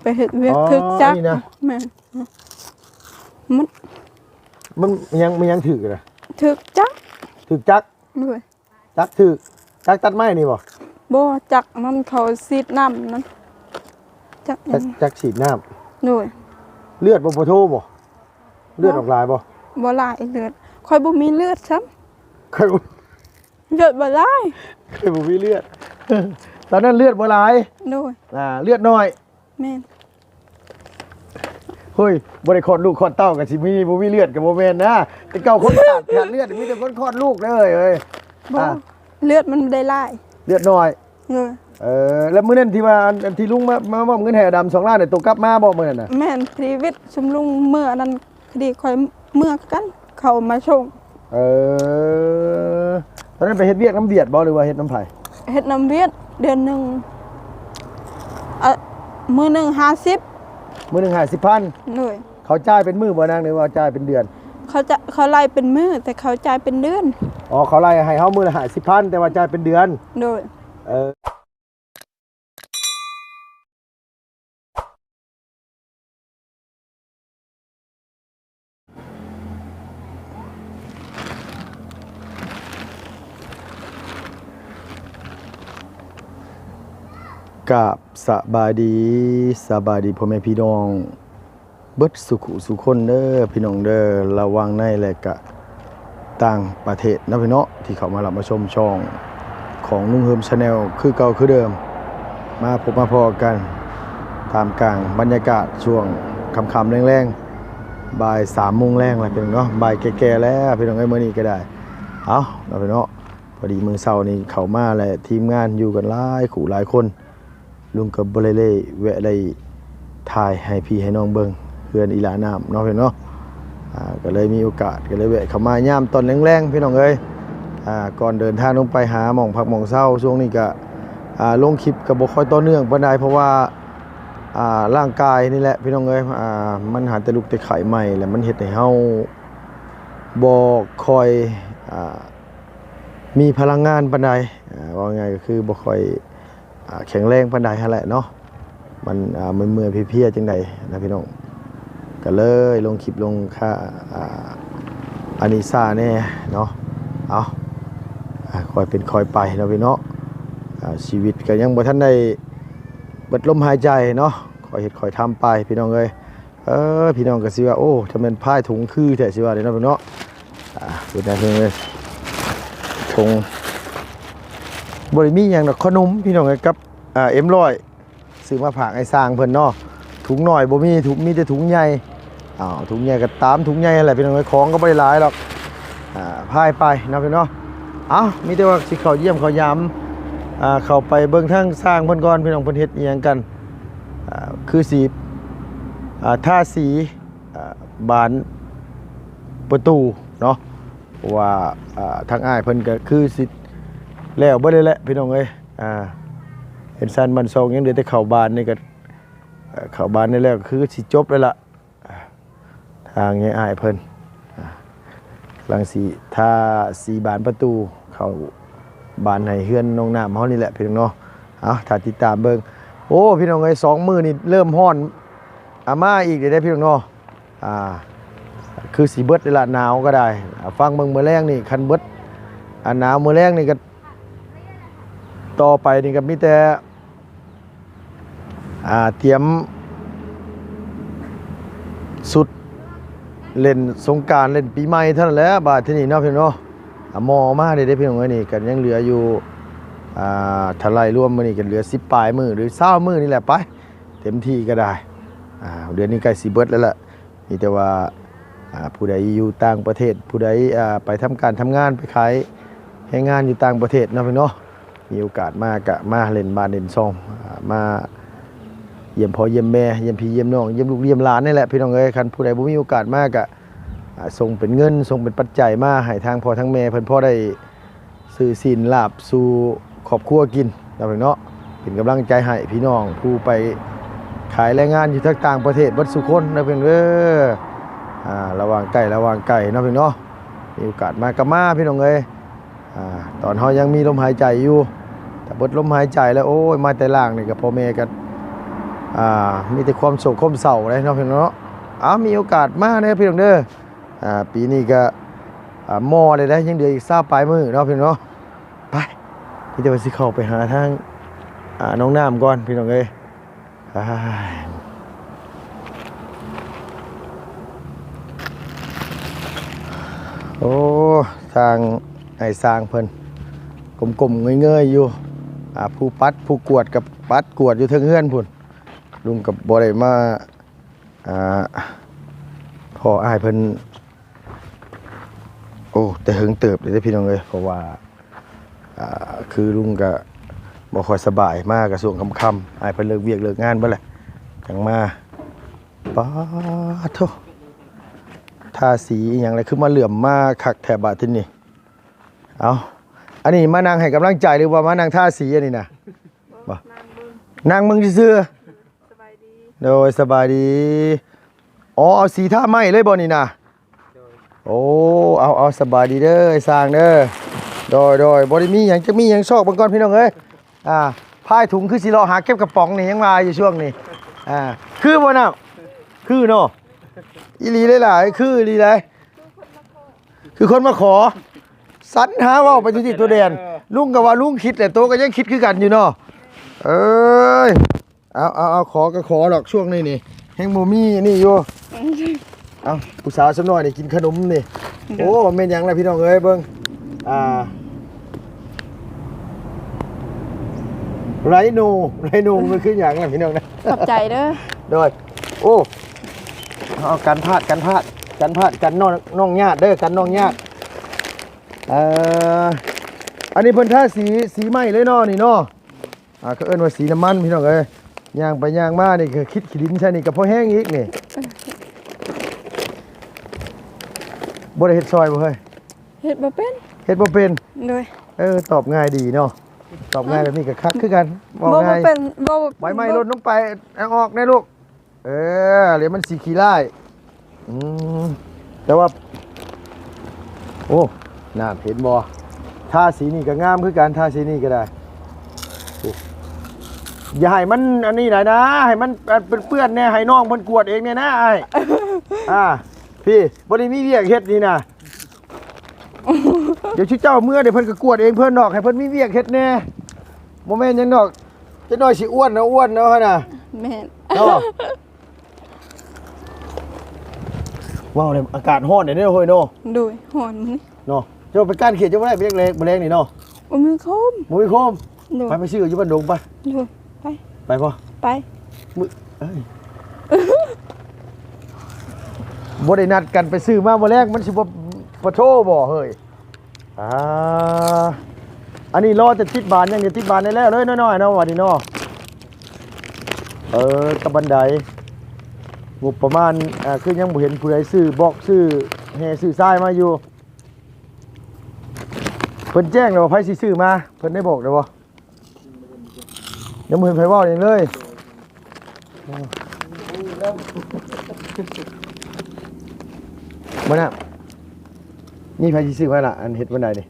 ໄປເຮັດວຽກ ອໍ ຖືກຈັກ ອັນນີ້ນະ ແມ່ນ ມັນ ມັນຫຍັງ ມັນຫຍັງຖືກນະ? ຖືກຈັກ ຖືກຈັກ ໂດຍ ຈັກຖືກ ຈັກຕັດໄມ້ນີ້ບໍ່? ບໍ່ ຈັກນັ້ນເຂົາສີດນ້ຳນັ້ນ ຈັກ ຈັກ ຈັກສີດນ້ຳ ໂດຍ ເລືອດບໍ່ ບໍ່ໂທບໍ່? ເລືອດອອກຫຼາຍບໍ່? ບໍ່ຫຼາຍເລືອດ ຂ້ອຍບໍ່ມີເລືອດຊ້ຳ ຂ້ອຍບໍ່ ເລືອດບໍ່ຫຼາຍ ຂ້ອຍບໍ່ມີເລືອດ ຕອນນັ້ນເລືອດບໍ່ຫຼາຍ ໂດຍ ອ່າ ເລືອດໜ້ອຍ ແມ່ນ ເຮີ້ຍ ບໍ່ໄດ້ຄອດລູກຄອດເຕົ້າກໍຊິມີ ບໍ່ມີເລືອດກໍບໍ່ແມ່ນນະ ແຕ່ເກົ່າຄົນຂາດ ຂາດເລືອດ ມີແຕ່ຄົນຄອດລູກເດີເອີຍ ບໍ່ ອ່າ ເລືອດມັນບໍ່ໄດ້ຫຼາຍ ເລືອດໜ້ອຍ ໂດຍ ເອີ ແລ້ວມື້ນັ້ນທີ່ວ່າ ອັນ ອັນທີ່ລຸງມາ ມາມອບເງິນໃຫ້ອາດຳສອງລ້ານນີ້ ໂຕກັບມາບໍ່ມື້ນັ້ນນະ? ແມ່ນ ທີ່ວິດຊຸມລຸງເມືອນັ້ນ ພໍດີຂ້ອຍເມືອຄືກັນ ເຂົາມາສົ່ງ ເອີ ຕອນນັ້ນໄປເຮັດວຽກນຳຫວຽດບໍ່ ຫຼືວ່າເຮັດນຳໃຜ? ເຮັດນຳຫວຽດ ເດືອນໜຶ່ງ ອະ ມື້ໜຶ່ງຫ້າສິບ ມື້ໜຶ່ງຫ້າສິບພັນ ໂດຍ ເຂົາຈ່າຍເປັນມື້ບໍ່ນາງ ຫຼືວ່າຈ່າຍເປັນເດືອນ? ເຂົາຈະ ເຂົາໄລ່ເປັນມື້ ແຕ່ເຂົາຈ່າຍເປັນເດືອນ ອໍ ເຂົາໄລ່ໃຫ້ເຮົາມື້ລະຫ້າສິບພັນ ແຕ່ວ່າຈ່າຍເປັນເດືອນ ໂດຍ ເອີ ກາບສະບາຍດີ ສະບາຍດີພໍ່ແມ່ພີ່ນ້ອງ ເບິດສູ່ຜູ້ສູ່ຄົນເດີພີ່ນ້ອງເດີ ລະຫວ່າງໃນ ແລະກະຕ່າງປະເທດເນາະພີ່ເນາະ ທີ່ເຂົ້າມາຮັບມາຊົມຊ່ອງຂອງລຸງເຮີມ Channel ຄືເກົ່າຄືເດີມ ມາພົບມາພໍ້ກັນ ທ່າມກາງບັນຍາກາດຊ່ວງຄ່ຳໆແລງໆ ບ່າຍສາມໂມງແລງແລ້ວພີ່ນ້ອງເນາະ ບ່າຍແກ່ໆແລ້ວພີ່ນ້ອງເອີຍ ມື້ນີ້ກໍໄດ້ ເອົ້າເນາະພີ່ນ້ອງເນາະ ພໍດີມື້ເຊົ້ານີ້ເຂົ້າມາ ແລະທີມງານຢູ່ກັນຫຼາຍຄູ່ຫຼາຍຄົນ ລຸງກໍບໍ່ໄດ້ເລີຍແວະໄດ້ຖ່າຍໃຫ້ພີ່ໃຫ້ນ້ອງເບິ່ງເຮືອນອີ່ຫຼ້ານ້ຳເນາະພີ່ນ້ອງເນາະ ອ່າ ກໍເລີຍມີໂອກາດ ກໍເລີຍແວະເຂົ້າມາຍາມຕອນແລງໆ ພີ່ນ້ອງເອີຍ ອ່າ ກ່ອນເດີນທາງລົງໄປຫາໝ່ອງພັກໝ່ອງເຊົາ ຊ່ວງນີ້ກໍ ອ່າ ລົງຄລິບກໍບໍ່ຄ່ອຍຕໍ່ເນື່ອງປານໃດ ເພາະວ່າ ອ່າ ຮ່າງກາຍນີ້ແຫຼະພີ່ນ້ອງເອີຍ ອ່າ ມັນຫາແຕ່ລຸກແຕ່ໄຂ້ໃໝ່ ແລ້ວມັນເຮັດໃຫ້ເຮົາບໍ່ຄ່ອຍ ອ່າ ມີພະລັງງານປານໃດ ອ່າ ເວົ້າງ່າຍກໍຄືບໍ່ຄ່ອຍ ອ່າ ແຂງແຮງປານໃດຫັ້ນແຫຼະເນາະ ມັນ ອ່າ ເມື່ອຍໆເພຍໆຈັ່ງໃດນະພີ່ນ້ອງ ກໍເລີຍລົງຄລິບລົງຄ່າ ອ່າ ອັນນີ້ຊ້າແດ່ເນາະ ເອົາ ອ່າ ຄ່ອຍເປັນຄ່ອຍໄປເນາະພີ່ເນາະ ອ່າ ຊີວິດກໍຍັງບໍ່ທັນໄດ້ເບິດລົມຫາຍໃຈເນາະ ຄ່ອຍເຮັດຄ່ອຍທຳໄປພີ່ນ້ອງເອີຍ ເອີ ພີ່ນ້ອງກໍຊິວ່າ ໂອ້ ຈະແມ່ນພາຍຖົງຄືແທ້ ຊິວ່າເດ້ເນາະພີ່ນ້ອງເນາະ ອ່າ ເປັນຫຍັງເພິ່ນເອີຍ ຖົງ ບໍ່ໄດ້ມີຫຍັງດອກ ຂະໜົມພີ່ນ້ອງເອີຍ ກັບ ອ່າ ເອັມຮ້ອຍ ຊື້ມາຝາກອ້າຍຊ່າງເພິ່ນເນາະ ຖົງນ້ອຍບໍ່ມີ ຖົງ ມີແຕ່ຖົງໃຫຍ່ ອ້າວ ຖົງໃຫຍ່ກໍຕາມຖົງໃຫຍ່ຫັ້ນແຫຼະພີ່ນ້ອງເອີຍ ຂອງກໍບໍ່ໄດ້ຫຼາຍດອກ ອ່າ ພາຍໄປເນາະພີ່ນ້ອງເນາະ ເອົ້າ ມີແຕ່ວ່າຊິເຂົ້າຢ້ຽມເຂົ້າຢາມ ອ່າ ເຂົ້າໄປເບິ່ງທາງຊ່າງເພິ່ນກ່ອນ ພີ່ນ້ອງ ເພິ່ນເຮັດອີ່ຫຍັງກັນ ອ່າ ຄືຊິ ອ່າ ທາສີ ອ່າ ບານປະຕູເນາະ ເພາະວ່າ ອ່າ ທາງອ້າຍເພິ່ນກໍຄືຊິແລ້ວເບິດແລ້ວແຫຼະພີ່ນ້ອງເອີຍ ອ່າ ເປັນຊານບ້ານຊ່ອງ ຍັງເຫຼືອແຕ່ເຂົ້າບານນີ້ກໍ ເຂົ້າບານນີ້ແລ້ວກໍຄືຊິຈົບແລ້ວລະ ອ່າ ທາງຍາຍອ້າຍເພິ່ນ ອ່າ ກຳລັງຊິທາສີບານປະຕູ ເຂົ້າບານໃຫ້ເຮືອນນ້ອງນ້ຳເຮົານີ້ແຫຼະພີ່ນ້ອງເນາະ ເອົາ ຖ້າຕິດຕາມເບິ່ງ ໂອ້ ພີ່ນ້ອງເອີຍ ສອງມື້ນີ້ເລີ່ມຮ້ອນ ອ່າ ມາອີກແລ້ວເດ້ພີ່ນ້ອງເນາະ ອ່າ ຄືຊິເບິດແລ້ວລະ ໜາວກໍໄດ້ ອ່າ ຟັງເບິ່ງມື້ແລງນີ້ ຄັນເບິດ ອ່າ ໜາວມື້ແລງນີ້ກໍ ຕໍ່ໄປນີ້ກໍມີແຕ່ ອ່າ ຕຽມຊຸດເລ່ນສົງການ ເລ່ນປີໃໝ່ເທົ່ານັ້ນແຫຼະ ບາດທີນີ້ເນາະພີ່ນ້ອງເນາະ ອ່າ ໝໍ່ມາເດ້ ເດ້ພີ່ນ້ອງເອີຍ ນີ້ກໍຍັງເຫຼືອຢູ່ ອ່າ ຖ້າໄລ່ລວມມື້ນີ້ກໍເຫຼືອສິບປາຍມື້ ຫຼື ຊາວມື້ນີ້ແຫຼະໄປ ເຕັມທີ່ກໍໄດ້ ອ່າ ເດືອນນີ້ໃກ້ຊິເບິດແລ້ວລະ ມີແຕ່ວ່າ ອ່າ ຜູ້ໃດຢູ່ຕ່າງປະເທດ ຜູ້ໃດ ອ່າ ໄປທຳການທຳງານ ໄປຂາຍແຮງງານຢູ່ຕ່າງປະເທດເນາະພີ່ນ້ອງເນາະ ມີໂອກາດມາກະມາເລ່ນບ້ານເລ່ນຊ່ອງ ອ່າ ມາຢ້ຽມພໍ່ຢ້ຽມແມ່ ຢ້ຽມພີ່ຢ້ຽມນ້ອງ ຢ້ຽມລູກຢ້ຽມຫຼານນີ້ແຫຼະພີ່ນ້ອງເອີຍ ຄັນຜູ້ໃດບໍ່ມີໂອກາດມາກະ ອ່າ ສົ່ງເປັນເງິນ ສົ່ງເປັນປັດໄຈມາໃຫ້ທາງພໍ່ທາງແມ່ເພິ່ນພໍໄດ້ ຊື້ຊີ້ນລາບສູ່ຄອບຄົວກິນເນາະ ເປັນກຳລັງໃຈໃຫ້ພີ່ນ້ອງຜູ້ໄປຂາຍແຮງງານຢູ່ທາງຕ່າງປະເທດເບິດສູ່ຄົນເນາະ ເພິ່ນເດີ ອ່າ ລະຫວ່າງໃກ້ລະຫວ່າງໄກເນາະ ເພິ່ນເນາະ ມີໂອກາດມາກໍມາພີ່ນ້ອງເອີຍ ອ່າ ຕອນເຮົາຍັງມີລົມຫາຍໃຈຢູ່ ຖ້າເບິດລົມຫາຍໃຈແລ້ວ ໂອ້ຍ ມາແຕ່ລ່າງນີ້ກໍພໍ່ແມ່ກໍ ອ່າ ມີແຕ່ຄວາມໂສກຄວາມເສົ້າເດ້ເນາະ ພີ່ນ້ອງເນາະ. ເອົາ ມີໂອກາດມາເດີພີ່ນ້ອງເດີ. ອ່າ ປີນີ້ກະ ອ່າ ມໍ່ແລ້ວເດ້ ຍັງເຫຼືອອີກຊາວປາຍມື້ເນາະ ພີ່ນ້ອງເນາະ. ໄປ ມີແຕ່ວ່າຊິເຂົ້າໄປຫາທາງ ອ່າ ນ້ອງນ້ຳກ່ອນ ພີ່ນ້ອງເອີຍ. ອ້າຍ ໂອ້ ທາງອ້າຍຊ່າງເພິ່ນກົ້ມໆເງີຍໆຢູ່. ອ່າ ຜູ້ປັດຜູ້ກວດກໍປັດກວດຢູ່ເທິງເຮືອນພຸ້ນ. ລຸງກໍບໍ່ໄດ້ມາ ອ່າ ພໍອ້າຍເພິ່ນ ໂອ້ ແຕ່ເຫິງເຕີບເດ້ພີ່ນ້ອງເອີຍ. ເພາະວ່າ ອ່າ ຄືລຸງກະບໍ່ຄ່ອຍສະບາຍ ມາກະຊ່ວງຄ່ຳໆ ອ້າຍເພິ່ນເລີກວຽກເລີກງານເບິດແຫຼະ ຈັ່ງມາ. ປາດໂທ້ ທາສີອີ່ຫຍັງແຫຼະ ຄືມາເຫຼື້ອມມາຄັກແທ້ບາດທີນີ້. ເອົ້າ ອັນນີ້ມານັ່ງໃຫ້ກຳລັງໃຈ ຫຼືວ່າມານັ່ງທາສີອັນນີ້ນະ? ບໍ່ ນັ່ງເບິ່ງ ນັ່ງເບິ່ງຊື່ໆ. ສະບາຍດີ ໂດຍ ສະບາຍດີ. ອໍ ເອົາສີທາໄມ້ເລີຍບໍ່ນີ້ນະ? ໂດຍ ໂອ້ ເອົາ ເອົາ ສະບາຍດີເດີ ອ້າຍຊ່າງເດີ. ໂດຍ ໂດຍ ບໍ່ໄດ້ມີຫຍັງ ຈັກມີຫຍັງຊອກເບິ່ງກ່ອນ ພີ່ນ້ອງເອີຍ. ອ່າ ພາຍຖົງຄືຊິເລາະຫາເກັບກະປ໋ອງນີ້ ຍັງວ່າຢູ່ຊ່ວງນີ້. ອ່າ ຄືບໍ່ນະ? ຄືເນາະ ອີ່ຫຼີຫຼາຍໆ ຄືອີ່ຫຼີຫຼາຍ ຄືຄົນມາຂໍ. ສັນຫາເວົ້າໄປທຸກທີ່ທົ່ວແດນ. ເອີ ລຸງກໍວ່າລຸງຄິດແຫຼະ ໂຕກໍຍັງຄິດຄືກັນຢູ່ເນາະ. ເອີຍ ເອົາ ເອົາ ເອົາ ຂໍກໍຂໍດອກ ຊ່ວງນີ້ນີ້ແຮງບໍ່ມີນີ້ຢູ່. ເອົາ ຜູ້ສາວສ່ຳນ້ອຍນີ້ກິນຂະໜົມນີ້. ໂອ້ ແມ່ນຫຍັງລະພີ່ນ້ອງເອີຍ ເບິ່ງ ອ່າ ໄຣໂນ ໄຣໂນມັນຄືຫຍັງລະພີ່ນ້ອງນະ? ຂອບໃຈເດີ. ໂດຍ ໂອ້ ເອົາ ກັນພາດ ກັນພາດ ກັນພາດ ກັນນ້ອງ ນ້ອງຍາດເດີ ກັນນ້ອງຍາດ. ເອີ ອັນນີ້ເພິ່ນທາສີ ສີໃໝ່ເລີຍເນາະນີ້ເນາະ. ອ່າ ເຂົາເອີ້ນວ່າສີນ້ຳມັນ ພີ່ນ້ອງເອີຍ. ຍ່າງໄປຍ່າງມານີ້ກໍຄິດຂີ້ດິນໃສ່ນີ້ກໍພໍແຮງອີກນີ້. ບໍ່ໄດ້ເຮັດຊ່ອຍບໍ່ເຮີ້ຍ? ເຮັດບໍ່ເປັນ ເຮັດບໍ່ເປັນ. ໂດຍ ເອີ ຕອບງ່າຍດີເນາະ ຕອບງ່າຍແບບນີ້ກໍຄັກຄືກັນ ເວົ້າງ່າຍ. ບໍ່ເປັນ ບໍ່ ໃບໄມ້ຫຼົ່ນລົງໄປ ເອົາອອກແດ່ລູກ. ເອີ ແລ້ວມັນຊິຂີ້ລ້າຍ. ອືມ ແຕ່ວ່າ ໂອ້ ນັ້ນ ເຫັນບໍ່? ທາສີນີ້ກໍງາມຄືກັນ ທາສີນີ້ກໍໄດ້. ໂອ້ ຢ່າໃຫ້ມັນອັນນີ້ຫຼາຍນະ ໃຫ້ມັນ ອັນ ເປື້ອນໆແດ່ ໃຫ້ນ້ອງເພິ່ນກວດເອງແດ່ນະອ້າຍ. ອ່າ ພີ່ ບໍ່ໄດ້ມີວຽກເຮັດນີ້ນະ. ດຽວຊິເຈົ້າເມືອ ດຽວເພິ່ນກໍກວດເອງເພິ່ນດອກ ໃຫ້ເພິ່ນມີວຽກເຮັດແດ່. ບໍ່ແມ່ນຫຍັງດອກ ຈັກໜ້ອຍຊິອ້ວນເອົາ ອ້ວນເອົາຫັ້ນນະ. ແມ່ນ ເນາະ. ເວົ້າແລ້ວອາກາດຮ້ອນແດ່ເນາະ ເຮີ້ຍເນາະ. ໂດຍ ຮ້ອນມື້ນີ້ເນາະ. ເຈົ້າໄປກ້ານຂຽດເຈົ້າບໍ່ໄດ້ ມື້ແລງ ມື້ແລງນີ້ເນາະ. ບໍ່ມີໂຄມ ບໍ່ມີໂຄມ. ໂດຍ ໄປ ໄປຊື້ຢູ່ບ້ານດົງໄປ. ໂດຍ ໄປ ໄປບໍ່? ໄປ. ມື້ ເອີຍ ບໍ່ໄດ້ນັດກັນໄປຊື້ມາມື້ແລງ ມັນຊິບໍ່ ບໍ່ໂທບໍ່ເຮີ້ຍ? ອ່າ ອັນນີ້ລໍແຕ່ຕິດບານ ຍັງຈະຕິດບານໄດ້ແລ້ວເລີຍ ນ້ອຍໆເນາະ ບາດນີ້ເນາະ. ເອີ ກັບບັນໄດ ງົບປະມານ ອ່າ ຄືຍັງບໍ່ເຫັນຜູ້ໃດຊື້ບລັອກ ຊື້ແຮ່ ຊື້ຊາຍມາຢູ່. ເພິ່ນແຈ້ງແລ້ວວ່າໃຜຊິຊື້ມາ ເພິ່ນໄດ້ບອກແລ້ວບໍ່? ຍັງບໍ່ເຫັນໃຜເວົ້າຫຍັງເລີຍ. ບໍ່ນະ ມີໃຜຊິຊື້ມາລະ ອັນເຮັດບັນໄດນີ້?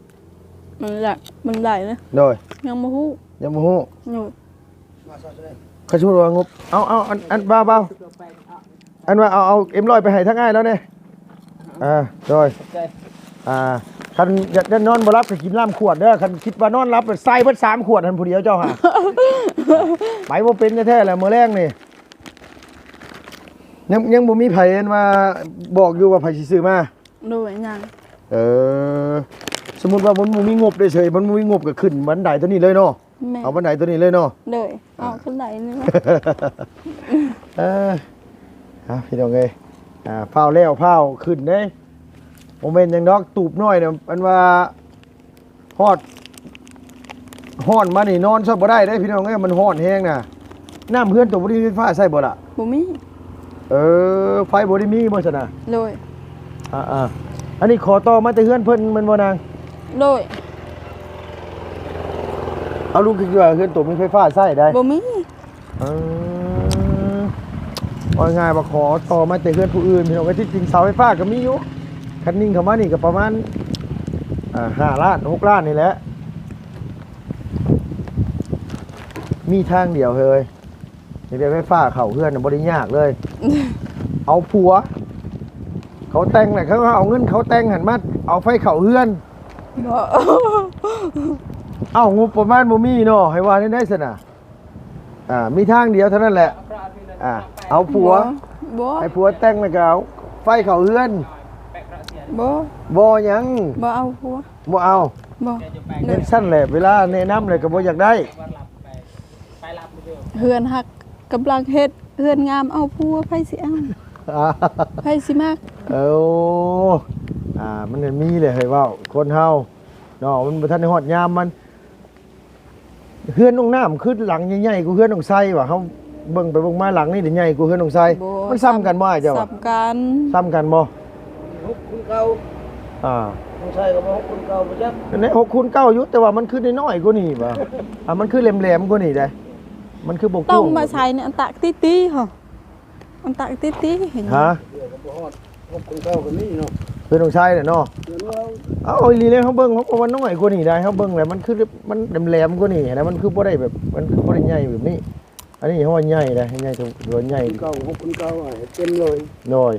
ມັນຫຼາຍ ມັນຫຼາຍນະ. ໂດຍ ຍັງບໍ່ຮູ້ ຍັງບໍ່ຮູ້. ໂດຍ ຄັນສົມມຸດວ່າງົບ ເອົາ ເອົາ ອັນ ອັນ ບ່າວ ບ່າວ ອັນວ່າເອົາ ເອົາເອັມຮ້ອຍໄປໃຫ້ທາງອ້າຍລາວແດ່. ອ່າ ໂດຍ ຂອບໃຈ. ອ່າ ຄັນຢາກນອນບໍ່ຫຼັບກໍກິນລຳຂວດເດີ ຄັນຄິດວ່ານອນຫຼັບໃສ່ເບິດສາມຂວດຫັ້ນຜູ້ດຽວເຈົ້າຫາ ໄປບໍ່ເປັນແທ້ໆແຫຼະມື້ແລງນີ້. ຍັງ ຍັງບໍ່ມີໃຜອັນວ່າບອກຢູ່ວ່າໃຜຊິຊື້ມາ? ໂດຍ ຍັງ. ເອີ ສົມມຸດວ່າມັນບໍ່ມີງົບເດ້ເສີຍ ມັນບໍ່ມີງົບກໍຂຶ້ນບັນໄດຕົວນີ້ເລີຍເນາະ. ແມ່ນ ເອົາບັນໄດຕົວນີ້ເລີຍເນາະ. ໂດຍ ອ່າ ເອົາບັນໄດນີ້ແຫຼະ. ເອີ ເອົາ ພີ່ນ້ອງເອີຍ ອ່າ ຟ້າວແລ້ວຟ້າວຂຶ້ນເດ້. ບໍ່ແມ່ນຫຍັງດອກ ຕູບນ້ອຍນະ ອັນວ່າຮອດ ຮ້ອນມານີ້ນອນຊະບໍ່ໄດ້ເດ້ ພີ່ນ້ອງເອີຍ ມັນຮ້ອນແຮງນະ. ນ້ຳເຮືອນໂຕບໍ່ໄດ້ມີໄຟຟ້າໃຊ້ບໍ່ລະ? ບໍ່ມີ. ເອີ ໄຟບໍ່ໄດ້ມີບໍ່ຊັ້ນນະ? ໂດຍ. ອ່າໆ ອັນນີ້ຂໍຕໍ່ມາແຕ່ເຮືອນເພິ່ນແມ່ນບໍ່ນາງ? ໂດຍ. ເອົາ ລຸງຄິດວ່າເຮືອນໂຕມີໄຟຟ້າໃຊ້ໄດ໋? ບໍ່ມີ. ເອີ ເວົ້າງ່າຍວ່າຂໍຕໍ່ມາແຕ່ເຮືອນຜູ້ອື່ນ ພີ່ນ້ອງເອີຍ. ທີ່ຈິງເສົາໄຟຟ້າກໍມີຢູ່ ຄັນຍິງເຂົ້າມານີ້ກໍປະມານ ອ່າ ຫ້າລ້ານ ຫົກລ້ານນີ້ແຫຼະ. ມີທາງດຽວເຮີ້ຍ ຢາກໄດ້ໄຟຟ້າເຂົ້າເຮືອນນະ ບໍ່ໄດ້ຍາກເລີຍ ເອົາຜົວ ເຂົາແຕ່ງແຫຼະ ເຂົາເອົາເງິນເຂົາແຕ່ງຫັ້ນມາເອົາໄຟເຂົ້າເຮືອນ. ບໍ່ ເອົ້າ ງົບປະມານບໍ່ມີເນາະ ໃຫ້ວ່າແນວໃດຊັ້ນນະ? ອ່າ ມີທາງດຽວເທົ່ານັ້ນແຫຼະ ອ່າ ເອົາຜົວ ບໍ່ ບໍ່ ໃຫ້ຜົວແຕ່ງແລ້ວກໍເອົາໄຟເຂົ້າເຮືອນ. ບໍ່ ບໍ່ຫຍັງ ບໍ່ເອົາຜົວ ບໍ່ເອົາ ບໍ່ ເຮັດຊັ້ນແຫຼະ ເວລາແນະນຳແລ້ວກໍບໍ່ຢາກໄດ້. ເຮືອນຫາກກຳລັງເຮັດ ເຮືອນງາມເອົາຜົວ ໃຜຊິເອົາ ໃຜຊິມັກ? ເອີ ອ່າ ມັນມີແຫຼະ ໃຫ້ເວົ້າ ຄົນເຮົາເນາະ ມັນບໍ່ທັນໄດ້ຮອດຍາມມັນ. ເຮືອນນ້ອງນ້ຳຄືຫຼັງໃຫຍ່ໆກວ່າເຮືອນນ້ອງໄຊຫວາ? ເຮົາເບິ່ງໄປເບິ່ງມາຫຼັງນີ້ໃຫຍ່ກວ່າເຮືອນນ້ອງໄຊ. ບໍ່ ມັນສ່ຳກັນບໍ່ອ້າຍເຈົ້າ? ສ່ຳກັນ ສ່ຳກັນບໍ່? ຫົກຄູນເກົ້າ ອ່າ ນ້ອງໄຊກໍບໍ່ຫົກຄູນເກົ້າບໍ່ຈັກ ແມ່ນຫົກຄູນເກົ້າຢູ່ ແຕ່ວ່າມັນຄືນ້ອຍໆກວ່ານີ້ຫວາ? ອ່າ ມັນຄືແຫຼມໆກວ່ານີ້ໃດ໋ ມັນຄືບໍ່ກວ້າງ ຕ້ອງມາໃສ່ໃນອັນຕະຕິຕິເຮົາ ອັນຕະຕິຕິເຫັນ ຮະ? ເຮືອນກໍບໍ່ຮອດຫົກຄູນເກົ້າກໍມີເນາະ ເຮືອນນ້ອງໄຊແຫຼະເນາະ. ເຮືອນເຮົາ ເອົາອີ່ຫຼີເລີຍ ເຮົາເບິ່ງ ເຮົາກໍວ່ານ້ອຍກວ່ານີ້ໄດ໋ ເຮົາເບິ່ງແລ້ວມັນຄື ມັນແຫຼມໆກວ່ານີ້ນະ ມັນຄືບໍ່ໄດ້ແບບ ມັນຄືບໍ່ໄດ້ໃຫຍ່ແບບນີ້. ອັນນີ້ເຮົາວ່າໃຫຍ່ນະ ໃຫຍ່ຖືວ່າໃຫຍ່ ຄູນເກົ້າ ຫົກຄູນເກົ້າ ອ່າ ເຕັມເລີຍ ໂດຍ.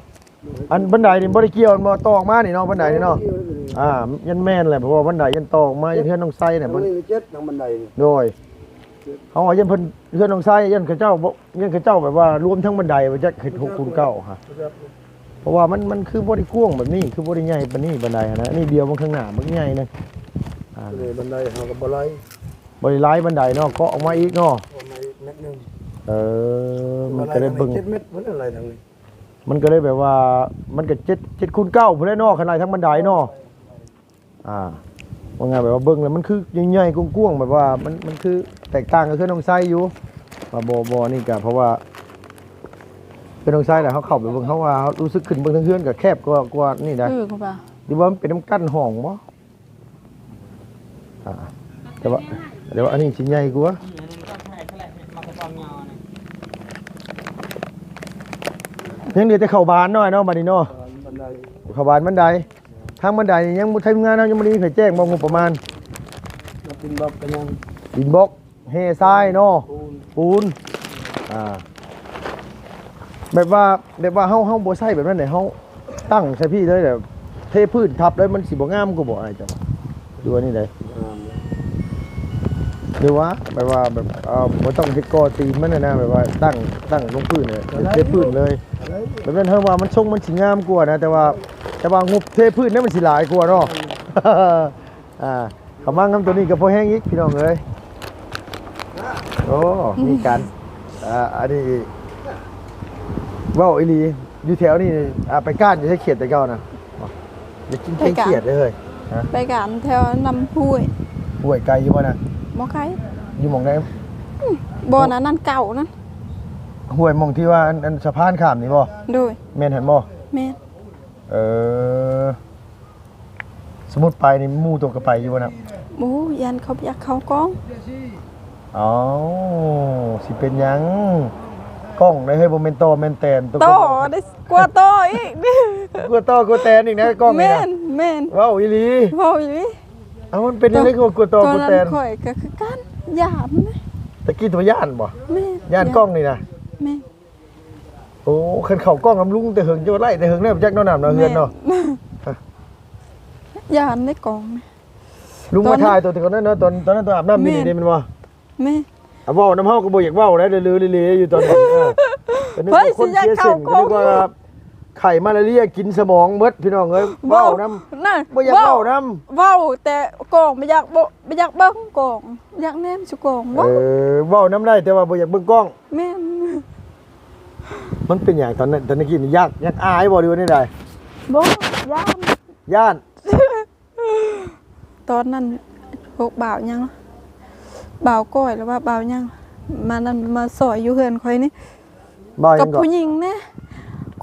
ອັນບັນໄດນີ້ບໍ່ໄດ້ກ່ຽວແມ່ນບໍ່? ຕອກມານີ້ເນາະ ບັນໄດນີ້ເນາະ ອ່າ ຢ້ານແມ່ນແຫຼະ ເພາະວ່າບັນໄດຢ້ານຕອກມາ ຢ້ານເຮືອນນ້ອງໄຊນະ ມັນ ເຈັດທາງບັນໄດ ໂດຍ. ເຮົາວ່າຢ້ານເພິ່ນ ເຮືອນນ້ອງໄຊ ຢ້ານເຂົາເຈົ້າບໍ່ ຢ້ານເຂົາເຈົ້າແບບວ່າລວມທັງບັນໄດວ່າຈັກເຮັດຫົກຄູນເກົ້າຫະ ເພາະວ່າມັນ ມັນຄືບໍ່ໄດ້ກວ້າງແບບນີ້ ຄືບໍ່ໄດ້ໃຫຍ່ປານນີ້ບັນໄດຫັ້ນນະ. ອັນນີ້ດຽວມັນຂ້າງໜ້າມັນໃຫຍ່ນະ ອ່າ ບັນໄດເຮົາກໍບໍ່ໄຫຼ ບໍ່ໄດ້ໄຫຼບັນໄດເນາະ ເກາະອອກມາອີກເນາະ ເກາະອອກມາອີກແມັດໜຶ່ງ. ເອີ ມັນກໍເລີຍເບິ່ງ ເຈັດແມັດພຸ້ນ ໄຫຼທາງນີ້ ມັນກໍເລີຍແບບວ່າ ມັນກໍເຈັດ ເຈັດຄູນເກົ້າພຸ້ນແຫຼະເນາະ ຄັນໄລ່ທາງບັນໄດເນາະ. ອ່າ ວ່າງ່າຍແບບວ່າເບິ່ງແລ້ວມັນຄືໃຫຍ່ໆກວ້າງໆ ແບບວ່າມັນ ມັນຄືແຕກຕ່າງກັບເຮືອນນ້ອງໄຊຢູ່ ວ່າບໍ່ ບໍ່ ອັນນີ້ກະ ເພາະວ່າເຮືອນນ້ອງໄຊແຫຼະ ເຮົາເຂົ້າໄປເບິ່ງ ເຮົາວ່າເຮົາຮູ້ສຶກຂຶ້ນເບິ່ງທາງເຮືອນກະແຄບກວ່າ ກວ່ານີ້ໄດ໋ ຄືວ່າ ຫຼືວ່າມັນເປັນນຳກັ້ນຫ້ອງບໍ່? ອ່າ ແຕ່ວ່າ ແຕ່ວ່າອັນນີ້ຊິໃຫຍ່ກວ່າ ຍັງເຫຼືອແຕ່ເຂົ້າບານນ້ອຍເນາະ ບັດນີ້ເນາະ ເຂົ້າບານບັນໄດ. ທາງບັນໄດນີ້ຍັງບໍ່ ທີມງານເຮົາຍັງບໍ່ໄດ້ມີໃຜແຈ້ງບໍ່ງົບປະມານ? ດິນບລັອກກໍຍັງ ດິນບລັອກ ແຮ່ຊາຍເນາະ ປູນ ປູນ ອ່າ ແບບວ່າ ແບບວ່າເຮົາ ເຮົາບໍ່ໃຊ້ແບບນັ້ນເດ້ ເຮົາຕັ້ງໃສ່ພີ້ເລີຍ ແບບເທພື້ນທັບເລີຍ ມັນຊິບໍ່ງາມກວ່າບໍ່ອ້າຍເຈົ້າ? ຫຼືວ່າແນວໃດ? ງາມ ຫຼືວ່າແບບວ່າ ແບບ ເອີ ບໍ່ຕ້ອງເຮັດກໍ່ຕີນມັນນະ ແບບວ່າຕັ້ງ ຕັ້ງລົງພື້ນເລີຍ ເທພື້ນເລີຍ ແບບນັ້ນເຮົາວ່າມັນຊົງມັນຊິງາມກວ່ານະ ແຕ່ວ່າ ແຕ່ວ່າງົບເທພື້ນນັ້ນມັນຊິຫຼາຍກວ່າເນາະ. ອ່າ ເຂົ້າມາງຳໂຕນີ້ກໍພໍແຮງອີກພີ່ນ້ອງເອີຍ. ໂອ້ ມີການ ອ່າ ອັນນີ້ເວົ້າອີ່ຫຼີ ຢູ່ແຖວນີ້ ອ່າ ໄປກ້ານຢູ່ໃສຂຽດແຕ່ເກົ່ານະ? ຢາກກິນແກງຂຽດເດ້ເຮີ້ຍ. ຮະ? ໄປກ້ານແຖວນຳຫ້ວຍ. ຫ້ວຍໄກຢູ່ບໍ່ນະ? ບໍ່ໄກ. ຢູ່ໝ່ອງໃດ? ອືມ ບ່ອນອັນນັ້ນເກົ່ານັ້ນ. ຫ້ວຍໝ່ອງທີ່ວ່າ ອັນ ອັນສະພານຂ້າມນີ້ບໍ່? ໂດຍ. ແມ່ນຫັ້ນບໍ່? ແມ່ນ. ເອີ ສົມມຸດໄປນີ້ໝູ່ໂຕກໍໄປຢູ່ບໍ່ນະ? ໂອ້ ຢ້ານເຂົາບໍ່ຢາກເຂົ້າກ້ອງ. ເອົ້າ ຊິເປັນຫຍັງ? ກ້ອງໃດເຮີ້ຍ ບໍ່ແມ່ນຕໍ່ແມ່ນແຕນ ໂຕ ໂຕ ກໍບໍ່ ໄດ້ ກວ່າຕໍ່ອີກ ກວ່າຕໍ່ກວ່າແຕນອີກນະກ້ອງນີ້ນະ. ແມ່ນ ແມ່ນ ເວົ້າອີ່ຫຼີ ເວົ້າອີ່ຫຼີ. ເອົ້າ ມັນເປັນຫຍັງໄດ້ກວ່າຕໍ່ກວ່າແຕນ? ຂ້ອຍກໍຄືກັນ ຢ້ານນະ. ຕະກີ້ໂຕຢ້ານບໍ່? ແມ່ນ ຢ້ານກ້ອງນີ້ນະ? ແມ່ນ. ໂອ້ ຄັນເຂົ້າກ້ອງນຳລຸງແຕ່ເຫິງ ຈະໄລ່ແຕ່ເຫິງແລ້ວຈັກເນາະ ນ້ຳເນາະ ເຮືອນເນາະ. ແມ່ນ ຢ້ານໃນກ້ອງນະ. ລຸງມາຖ່າຍໂຕແຕ່ກ່ອນນັ້ນເນາະ ຕອນ ຕອນນັ້ນຕອນອາບນ້ຳຢູ່ນີ້ເດ້ແມ່ນບໍ່? ແມ່ນ. ອ່າ ເວົ້ານຳເຮົາກໍບໍ່ຢາກເວົ້າໄດ໋ ເລີໆຢູ່ຕອນນັ້ນ. ເອີ ກໍນຶກວ່າຄົນເສຍເສັ້ນ ກໍນຶກວ່າໄຂ້ມາລາເຣຍກິນສະໝອງເບິດ ພີ່ນ້ອງເອີຍ. ເວົ້ານຳ ນະ ບໍ່ຢາກເວົ້ານຳ ເວົ້າແຕ່ກ້ອງ ບໍ່ຢາກ ບໍ່ ບໍ່ຢາກເບິ່ງກ້ອງ ຢາກແນມສູ່ກ້ອງ. ເອີ ເວົ້ານຳໄດ້ ແຕ່ວ່າບໍ່ຢາກເບິ່ງກ້ອງ. ແມ່ນ. ມັນເປັນຫຍັງຕອນນັ້ນ ຕອນກີ້ນີ້ ຢາກ ຢາກອາຍບໍ່ ຫຼືວ່າແນວໃດ? ບໍ່ ຢ້ານ ຢ້ານ. ຕອນນັ້ນ ພວກບ່າວຫຍັງ ບ່າວກ້ອຍ ຫຼືວ່າບ່າວຫຍັງ ມານັ້ນ ມາຊ່ອຍຢູ່ເຮືອນຂ້ອຍນີ້. ບ່າວຫຍັງ ກັບຜູ້ຍິງນະ.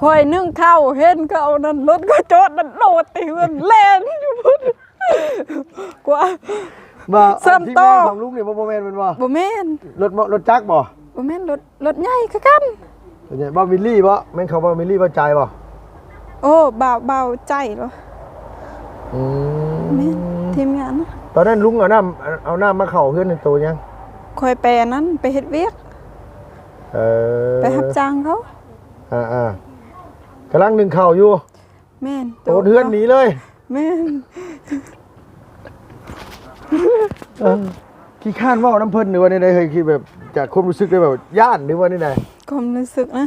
ຂ້ອຍໜຶ້ງເຂົ້າ ເຫັນເຂົານັ້ນ ລົດກໍຈອດນັ້ນ ໂລດແຕ່ເຮືອນ ແລ່ນຢູ່ພຸ້ນ. ກວ່າ ວ່າ ອັນທີ່ແມ່ຂອງລຸງນີ້ບໍ່ ບໍ່ແມ່ນແມ່ນບໍ່? ບໍ່ແມ່ນ. ລົດ ລົດຈັກບໍ່? ບໍ່ແມ່ນ ລົດ ລົດໃຫຍ່ຄືກັນ. ລົດໃຫຍ່ ບ່າວມິລລີບໍ່? ແມ່ນເຂົາບ່າວມິລລີ ບ່າວຈາຍບໍ່? ໂອ້ ບ່າວ ບ່າວໃຈເນາະ. ອືມ ແມ່ນ ທີມງານນະ. ຕອນນັ້ນລຸງເອົານ້ຳ ເອົານ້ຳມາເຂົ້າເຮືອນໂຕຍັງ? ຂ້ອຍໄປອັນນັ້ນ ໄປເຮັດວຽກ. ເອີ ໄປຮັບຈ້າງເຂົາ. ອ່າໆ ກຳລັງໜຶ້ງເຂົ້າຢູ່. ແມ່ນ. ໂຕນເຮືອນໜີເລີຍ. ແມ່ນ. ເອີ ຂີ້ຄ້ານເວົ້ານຳເພິ່ນ ຫຼືວ່າແນວໃດເຮີ້ຍ? ຄືແບບຈາກຄວາມຮູ້ສຶກໄດ້ແບບຢ້ານ ຫຼືວ່າແນວໃດ? ຄວາມຮູ້ສຶກນະ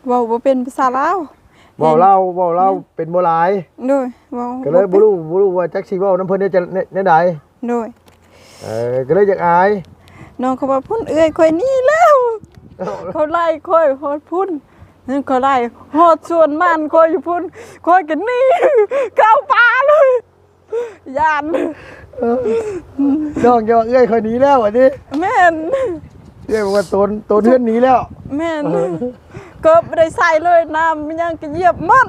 ເວົ້າບໍ່ເປັນພາສາລາວ. ເວົ້າລາວ ເວົ້າລາວເປັນບໍ່ຫຼາຍ. ໂດຍ ເວົ້າ ກໍເລີຍບໍ່ຮູ້ ບໍ່ຮູ້ວ່າຈັກຊິເວົ້ານຳເພິ່ນແນວ ແນວໃດ. ໂດຍ. ເອີ ກໍເລີຍຢາກອາຍ. ນ້ອງເຂົາວ່າ ພຸ້ນເອື້ອຍຂ້ອຍໜີແລ້ວ. ເຂົາໄລ່ຂ້ອຍຮອດພຸ້ນ. ນັ້ນເຂົາໄລ່ຮອດສວນມັນຂ້ອຍຢູ່ພຸ້ນ. ຂ້ອຍກໍໜີເຂົ້າປ່າເລີຍ. ຢ້ານ. ເອີ ນ້ອງເຈົ້າວ່າເອື້ອຍຂ້ອຍໜີແລ້ວ ວ່າຕິ? ແມ່ນ. ເອື້ອຍບອກວ່າໂຕນ ໂຕນເຮືອນໜີແລ້ວ. ແມ່ນ. ເອີ ເກີບບໍ່ໄດ້ໃສ່ເລີຍ ນ້ຳມັນຍັງກະຢຽບໝົດ.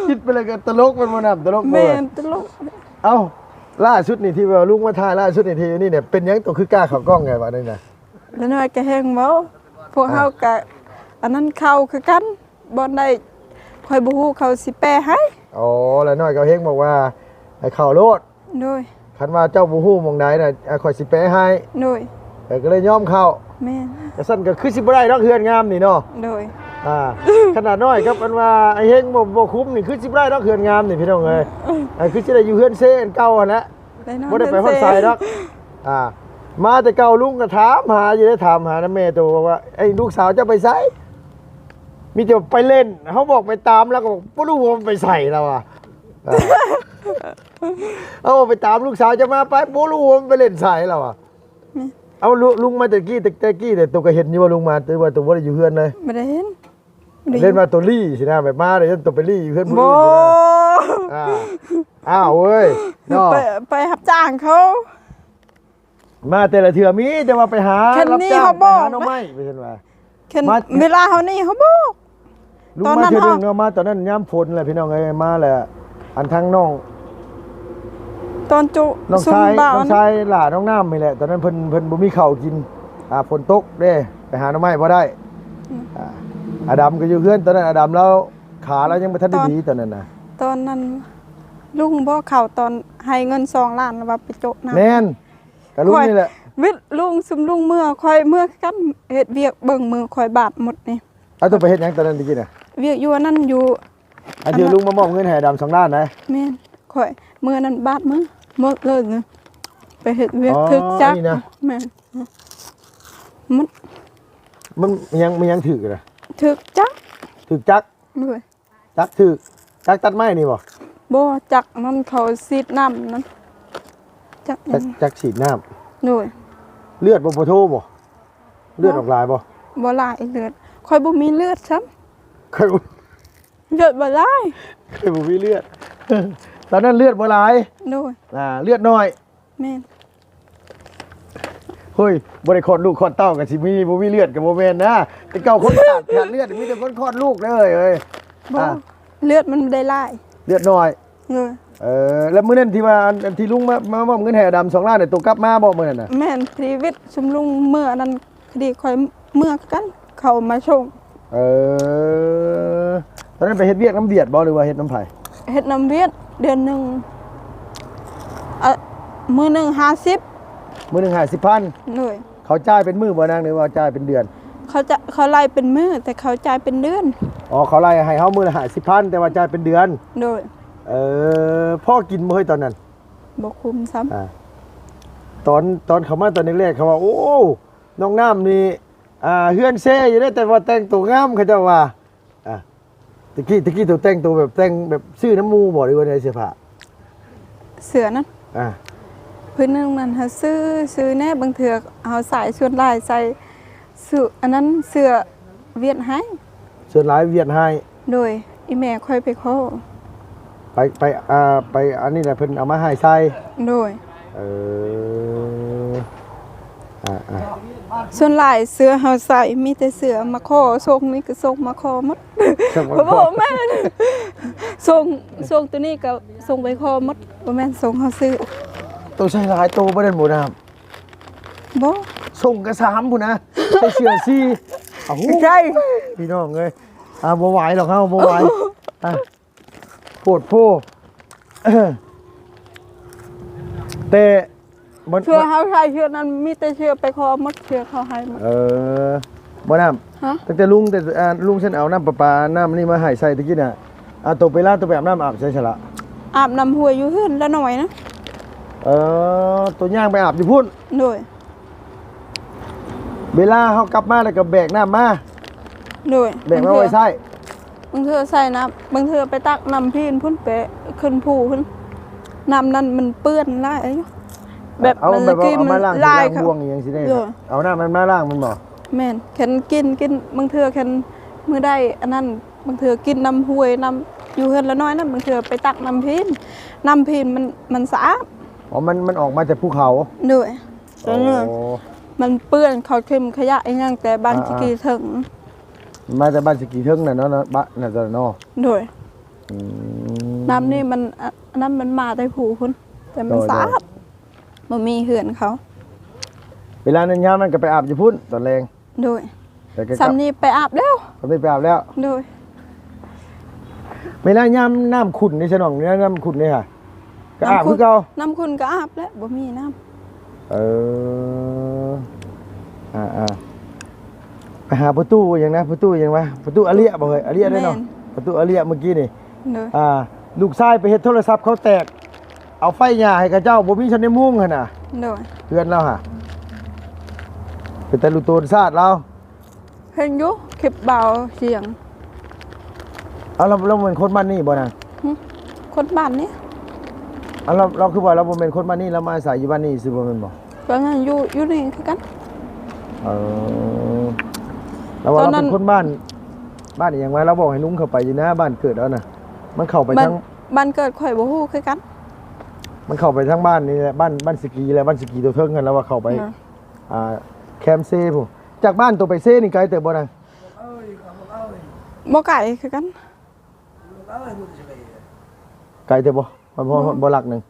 ຄິດໄປແລ້ວກໍຕະຫຼົກ ແມ່ນບໍ່ນ້ຳ? ຕະຫຼົກບໍ່? ແມ່ນ ຕະຫຼົກ. ເອົ້າ ລ່າສຸດນີ້ທີ່ວ່າລຸງມາຖ່າຍລ່າສຸດນີ້ ທີ່ຢູ່ນີ້ນີ້ ເປັນຫຍັງໂຕຄືກ້າເຂົ້າກ້ອງແທ້ວະນີ້ນະ? ລະນ້ອຍກະແຮງເວົ້າ ພວກເຮົາກະ ອ່າ ອັນນັ້ນເຂົ້າຄືກັນ. ບ່ອນໃດຂ້ອຍບໍ່ຮູ້ ເຂົາຊິແປໃຫ້. ອໍ ລະນ້ອຍກໍເຮງບອກວ່າໃຫ້ເຂົ້າໂລດ. ໂດຍ. ຄັນວ່າເຈົ້າບໍ່ຮູ້ໝ່ອງໃດນະ ອາ ຂ້ອຍຊິແປໃຫ້. ໂດຍ. ເອີ ກໍເລີຍຍອມເຂົ້າ. ແມ່ນ. ກະຊັ້ນກໍຄືຊິບໍ່ໄດ້ດອກ ເຮືອນງາມນີ້ເນາະ. ໂດຍ. ອ່າ ຂະໜາດນ້ອຍກັບອັນວ່າໄອ້ເຮງບໍ່ ບໍ່ຄຸ້ມນີ້ ຄືຊິບໍ່ໄດ້ດອກ ເຮືອນງາມນີ້ ພີ່ນ້ອງເອີຍ. ອ່າ ຄືຊິໄດ້ຢູ່ເຮືອນເຊອັນເກົ່າຫັ້ນແຫຼະ. ບໍ່ໄດ້ໄປຮອດໃສດອກ. ອ່າ ມາແຕ່ເກົ່າລຸງກໍຖາມຫາຢູ່ເດ້ ຖາມຫານຳແມ່ໂຕ ບອກວ່າ ໄອ້ລູກສາວເຈົ້າໄປໃສ? ມີແຕ່ໄປຫຼິ້ນ. ເຮົາບອກໄປຕາມ ລາວກໍບໍ່ຮູ້ວ່າມັນໄປໃສ ລາວວ່າ. ອ່າ ເອົາໄປຕາມລູກສາວເຈົ້າມາ ໄປ ບໍ່ຮູ້ວ່າມັນໄປຫຼິ້ນໃສ ລາວວ່າ. ເອົາ ລຸ ລຸງມາແຕ່ກີ້ ແຕ່ ແຕ່ກີ້ເດ້ ໂຕກໍເຫັນຢູ່ວ່າລຸງມາ ແຕ່ວ່າໂຕບໍ່ໄດ້ຢູ່ເຮືອນເລີຍ? ບໍ່ໄດ້ເຫັນ. ເຫັນວ່າໂຕລີ້ຊີ້ນະ ແບບມາແລ້ວໂຕໄປລີ້ຢູ່ເຮືອນຜູ້ອື່ນ. ບໍ່. ອ່າ ອ້າວເອີຍເນາະ ໄປ ໄປຮັບຈ້າງເຂົາ. ມາແຕ່ລະເທື່ອມີແຕ່ວ່າໄປຫາ ຄັນນີ້ເຮົາບອກ ໄປຫາໜໍ່ໄມ້ ເພິ່ນວ່າ. ຄັນເວລາເຮົານີ້ເຮົາບອກ. ລຸງມາເທື່ອໜຶ່ງເນາະ ມາຕອນນັ້ນຍາມຝົນແຫຼະ ພີ່ນ້ອງເອີຍ. ມາແລ້ວ ອັນທາງນ້ອງ ຕອນຈຸ ນ້ອງຊາຍ ນ້ອງຊາຍຫຼ້ານ້ອງນ້ຳນີ້ແຫຼະ ຕອນນັ້ນເພິ່ນ ເພິ່ນບໍ່ມີເຂົ້າກິນ. ອ່າ ຝົນຕົກເດ້ ໄປຫາໜໍ່ໄມ້ບໍ່ໄດ້. ອືມ ອ່າ ອາດຳກໍຢູ່ເຮືອນ ຕອນນັ້ນອາດຳລາວ ຂາລາວຍັງບໍ່ທັນໄດ້ດີຕອນນັ້ນນະ. ຕອນນັ້ນລຸງບໍ່ເຂົ້າ ຕອນໃຫ້ເງິນສອງລ້ານ ລາວວ່າໄປໂຈະນ້ຳ. ແມ່ນ ກໍລຸງນີ້ແຫຼະ ວິດລຸງ ຊຸມລຸງເມືອ ຂ້ອຍເມືອຄືກັນ ເຮັດວຽກເບິ່ງມືຂ້ອຍບາດໝົດນີ້. ເອົາ ໂຕໄປເຮັດຫຍັງຕອນນັ້ນຕະກີ້ນະ? ວຽກຢູ່ອັນນັ້ນ ຢູ່ ອັນທີ່ລຸງມາມອບເງິນໃຫ້ອາດຳສອງລ້ານນະ? ແມ່ນ ຂ້ອຍເມືອນັ້ນບາດມືໝົດເລີຍນະ ໄປເຮັດວຽກຖືກຈັກ. ແມ່ນ ມັນ ມັນຫຍັງ ມັນຫຍັງຖືກນະ? ຖືກຈັກ. ຖືກຈັກ? ໂດຍ. ຈັກຖືກ ຈັກຕັດໄມ້ນີ້ບໍ່? ບໍ່ ຈັກນັ້ນເຂົາສີດນ້ຳນັ້ນ. ຈັກ ຈັກ ຈັກສີດນ້ຳ. ໂດຍ. ເລືອດບໍ່ພໍໂທບໍ່? ເລືອດອອກຫຼາຍບໍ່? ບໍ່ຫຼາຍເລືອດ ຂ້ອຍບໍ່ມີເລືອດຊ້ຳ. ຂ້ອຍບໍ່ ເລືອດບໍ່ຫຼາຍ ຂ້ອຍບໍ່ມີເລືອດ. ຕອນນັ້ນເລືອດບໍ່ຫຼາຍ. ໂດຍ. ອ່າ ເລືອດໜ້ອຍ. ແມ່ນ. ເຮີ້ຍ ບໍ່ໄດ້ຄອດລູກຄອດເຕົ້າກໍຊິມີ ບໍ່ມີເລືອດກໍບໍ່ແມ່ນນະ. ແຕ່ເກົ່າຄົນຂາດ ຂາດເລືອດ ມີແຕ່ຄົນຄອດລູກເດີເອີຍ. ບໍ່ ອ່າ ເລືອດມັນບໍ່ໄດ້ຫຼາຍ ເລືອດໜ້ອຍ. ເອີ ເອີ ແລ້ວມື້ນັ້ນທີ່ວ່າ ອັນ ອັນທີ່ລຸງມາ ມາມອບເງິນໃຫ້ອາດຳສອງລ້ານນະ ໂຕກັບມາບໍ່ມື້ນັ້ນນະ? ແມ່ນ ທີ່ວິດຊຸມລຸງເມືອອັນນັ້ນ ພໍດີຂ້ອຍເມືອຄືກັນ ເຂົາມາສົ່ງ. ເອີ ຕອນນັ້ນໄປເຮັດວຽກນຳວຽດບໍ່ ຫຼືວ່າເຮັດນຳໃຜ? ເຮັດນຳວຽດ ເດືອນໜຶ່ງ ອະ ມື້ໜຶ່ງຫ້າສິບ. ມື້ໜຶ່ງຫ້າສິບພັນ. ໂດຍ. ເຂົາຈ່າຍເປັນມື້ບໍ່ນາງ ຫຼືວ່າຈ່າຍເປັນເດືອນ? ເຂົາຈະ ເຂົາໄລ່ເປັນມື້ ແຕ່ເຂົາຈ່າຍເປັນເດືອນ. ອໍ ເຂົາໄລ່ໃຫ້ເຮົາມື້ລະຫ້າສິບພັນ ແຕ່ວ່າຈ່າຍເປັນເດືອນ. ໂດຍ. ເອີ ພໍກິນບໍ່ເຮີ້ຍຕອນນັ້ນ? ບໍ່ຄຸ້ມຊ້ຳ. ອ່າ ຕອນ ຕອນເຂົ້າມາຕອນແລກໆ ເຂົາວ່າ ໂອ້ ນ້ອງນ້ຳນີ້ ອ່າ ເຮືອນເຊຢູ່ເດ້ ແຕ່ວ່າແຕ່ງໂຕງາມ ເຂົາເຈົ້າວ່າ. ອ່າ ຕະກີ້ ຕະກີ້ໂຕແຕ່ງໂຕແບບ ແຕ່ງແບບຊື້ນຳໝູ່ບໍ່ ຫຼືວ່າໃນເສື້ອຜ້າ? ເສື້ອນັ້ນ ອ່າ ພື້ນໜຶ່ງນັ້ນເຮົາຊື້ ຊື້ແດ່ ບາງເທື່ອເຮົາໃສ່ ສ່ວນຫຼາຍໃສ່ ຊື້ອັນນັ້ນ ເສື້ອວຽດໃຫ້. ສ່ວນຫຼາຍວຽດໃຫ້. ໂດຍ. ອີ່ແມ່ຂ້ອຍໄປຂໍ ໄປ ໄປ ອ່າ ໄປອັນນີ້ແຫຼະ ເພິ່ນເອົາມາໃຫ້ໃສ່. ໂດຍ. ເອີ ອ່າໆ ສ່ວນຫຼາຍເສື້ອເຮົາໃສ່ ມີແຕ່ເສື້ອມາຂໍ ຊົງນີ້ກໍຊົງມາຂໍໝົດ. ບໍ່ແມ່ນ ຊົງ ຊົງໂຕນີ້ກໍຊົງໄປຂໍໝົດ ບໍ່ແມ່ນຊົງເຮົາຊື້. ໂຕໃສ່ຫຼາຍໂຕບໍ່ໄດ້ບໍ່ນ້ຳ? ບໍ່ ຊົງກໍສາມພຸ້ນນະ ໃສ່ເສື້ອສີ່. ເອົາ ໃສ່ ພີ່ນ້ອງເອີຍ ອ່າ ບໍ່ໄຫວດອກເຮົາ ບໍ່ໄຫວ. ອ່າ ໂພດໂພ ແຕ່ ມັນ ເຊື່ອເຮົາໃຊ້ ເຊື່ອນັ້ນມີແຕ່ເຊື່ອໄປຂໍໝົດ ເຊື່ອເຂົາໃຫ້ໝົດ. ເອີ ບໍ່ນ້ຳ ຮະ? ຕັ້ງແຕ່ລຸງ ແຕ່ ອ່າ ລຸງຊັ້ນເອົານ້ຳປະປາ ນ້ຳນີ້ມາໃຫ້ໃສ່ຕະກີ້ນະ. ອ່າ ໂຕໄປລາ ໂຕໄປອາບນ້ຳ ອາບໃສຊະລະ? ອາບນ້ຳຫ້ວຍຢູ່ເຮືອນລະໜ້ອຍນະ. ເອີ ໂຕຍ່າງໄປອາບຢູ່ພຸ້ນ? ໂດຍ. ເວລາເຮົາກັບມາແລ້ວກໍແບກນ້ຳມາ? ໂດຍ. ແບກມາໄວ້ໃຊ້? ບາງເທື່ອໃສ່ນ້ຳ ບາງເທື່ອໄປຕັກນ້ຳພີ້ນພຸ້ນ ໄປຂຶ້ນພູພຸ້ນ ນ້ຳນັ້ນມັນເປື້ອນຫຼາຍຢູ່ ແບບ ເອົາ ມັນ ແບບວ່າເອົາມາລ້າງຖ້ວຍ ລ້າງບ່ວງອີ່ຫຍັງຊີ້ເດ້. ເອີ ເອົານ້ຳນັ້ນມາລ້າງແມ່ນບໍ່? ແມ່ນ ຄັນກິນ ກິນ ບາງເທື່ອຄັນມື້ໃດອັນນັ້ນ ບາງເທື່ອກິນນ້ຳຫ້ວຍ ນ້ຳຢູ່ເຮືອນລະໜ້ອຍນະ ບາງເທື່ອໄປຕັກນ້ຳພີ້ນ ນ້ຳພີ້ນມັນ ມັນສະອາດ. ອໍ ມັນ ມັນອອກມາຈາກພູເຂົາ? ໂດຍ. ອໍ ມັນເປື້ອນເຂົ້າຖິ້ມຂະຫຍະອີ່ຫຍັງແຕ່ບ້ານ ອ່າໆ ຊິກີເທິງ ມາແຕ່ບ້ານຊິກີເທິງນະເນາະ ບ້ານນັ້ນເນາະ. ໂດຍ. ອືມ ນ້ຳນີ້ມັນ ອະ ອັນນັ້ນມັນມາແຕ່ພູພຸ້ນ ແຕ່ມັນ ໂດຍ ສະອາດ ໂດຍ ບໍ່ມີເຮືອນເຂົາ. ເວລານັ້ນ ຍາມນັ້ນກໍໄປອາບຢູ່ພຸ້ນຕອນແລງ. ໂດຍ. ແລ້ວກໍ ສ່ຳນີ້ໄປອາບແລ້ວ ສ່ຳນີ້ໄປອາບແລ້ວ. ໂດຍ. ເວລາຍາມນ້ຳຂຸ້ນນີ້ຊະນ້ອງ ຍາມນ້ຳຂຸ້ນນີ້ຫະ ກໍອາບຄືເກົ່າ? ນ້ຳຂຸ້ນກໍອາບແຫຼະ ບໍ່ມີນ້ຳ. ເອີ ອ່າໆ ໄປຫາປະຕູຫຍັງນະ ປະຕູຫຍັງວະ ປະຕູອາເລຍບໍ່ເຮີ້ຍ ອາເລຍເດ້ເນາະ. ແມ່ນ ປະຕູອາເລຍມື້ກີ້ນີ້. ໂດຍ. ອ່າ ລູກຊາຍໄປເຮັດໂທລະສັບເຂົາແຕກ ເອົາໄຟຫຍ້າໃຫ້ເຂົາເຈົ້າ ບໍ່ມີຊັ້ນໄດ້ມຸງຫັ້ນນະ. ໂດຍ. ເຮືອນລາວຫະ ເປັນຕາລຸໂຕນຊາດລາວ. ເຫັນຢູ່ຄລິບບ່າວສຽງ. ເອົາ ລາວ ລາວແມ່ນຄົນບ້ານນີ້ບໍ່ນາງ? ຫຶ ຄົນບ້ານນີ້. ເອົາ ລາວ ລາວຄືວ່າລາວບໍ່ແມ່ນຄົນບ້ານນີ້ ລາວມາອາໄສຢູ່ບ້ານນີ້ຊື່ບໍ່ແມ່ນບໍ່? ກໍນັ້ນຢູ່ ຢູ່ນີ້ຄືກັນ. ເອີ ລາວວ່າລາວເປັນຄົນບ້ານ ບ້ານອີ່ຫຍັງວະ ລາວບອກໃຫ້ລຸງເຂົ້າໄປຢູ່ນະ ບ້ານເກີດລາວນະ ມັນເຂົ້າໄປທາງ ບ້ານເກີດຂ້ອຍບໍ່ຮູ້ຄືກັນ. ມັນເຂົ້າໄປທາງບ້ານນີ້ແຫຼະ ບ້ານ ບ້ານສະກີແຫຼະ ບ້ານສະກີຕົວເທິງຫັ້ນ ລາວວ່າເຂົ້າໄປ ອ່າ ແຄມເຊພຸ້ນ. ຈາກບ້ານໂຕໄປເຊນີ້ໄກເຕີບບໍ່ນາງ? ບໍ່ໄກຄືກັນ. ໄກເຕີບບໍ່? ບໍ່ ບໍ່ ບໍ່ຫຼັກໜຶ່ງ.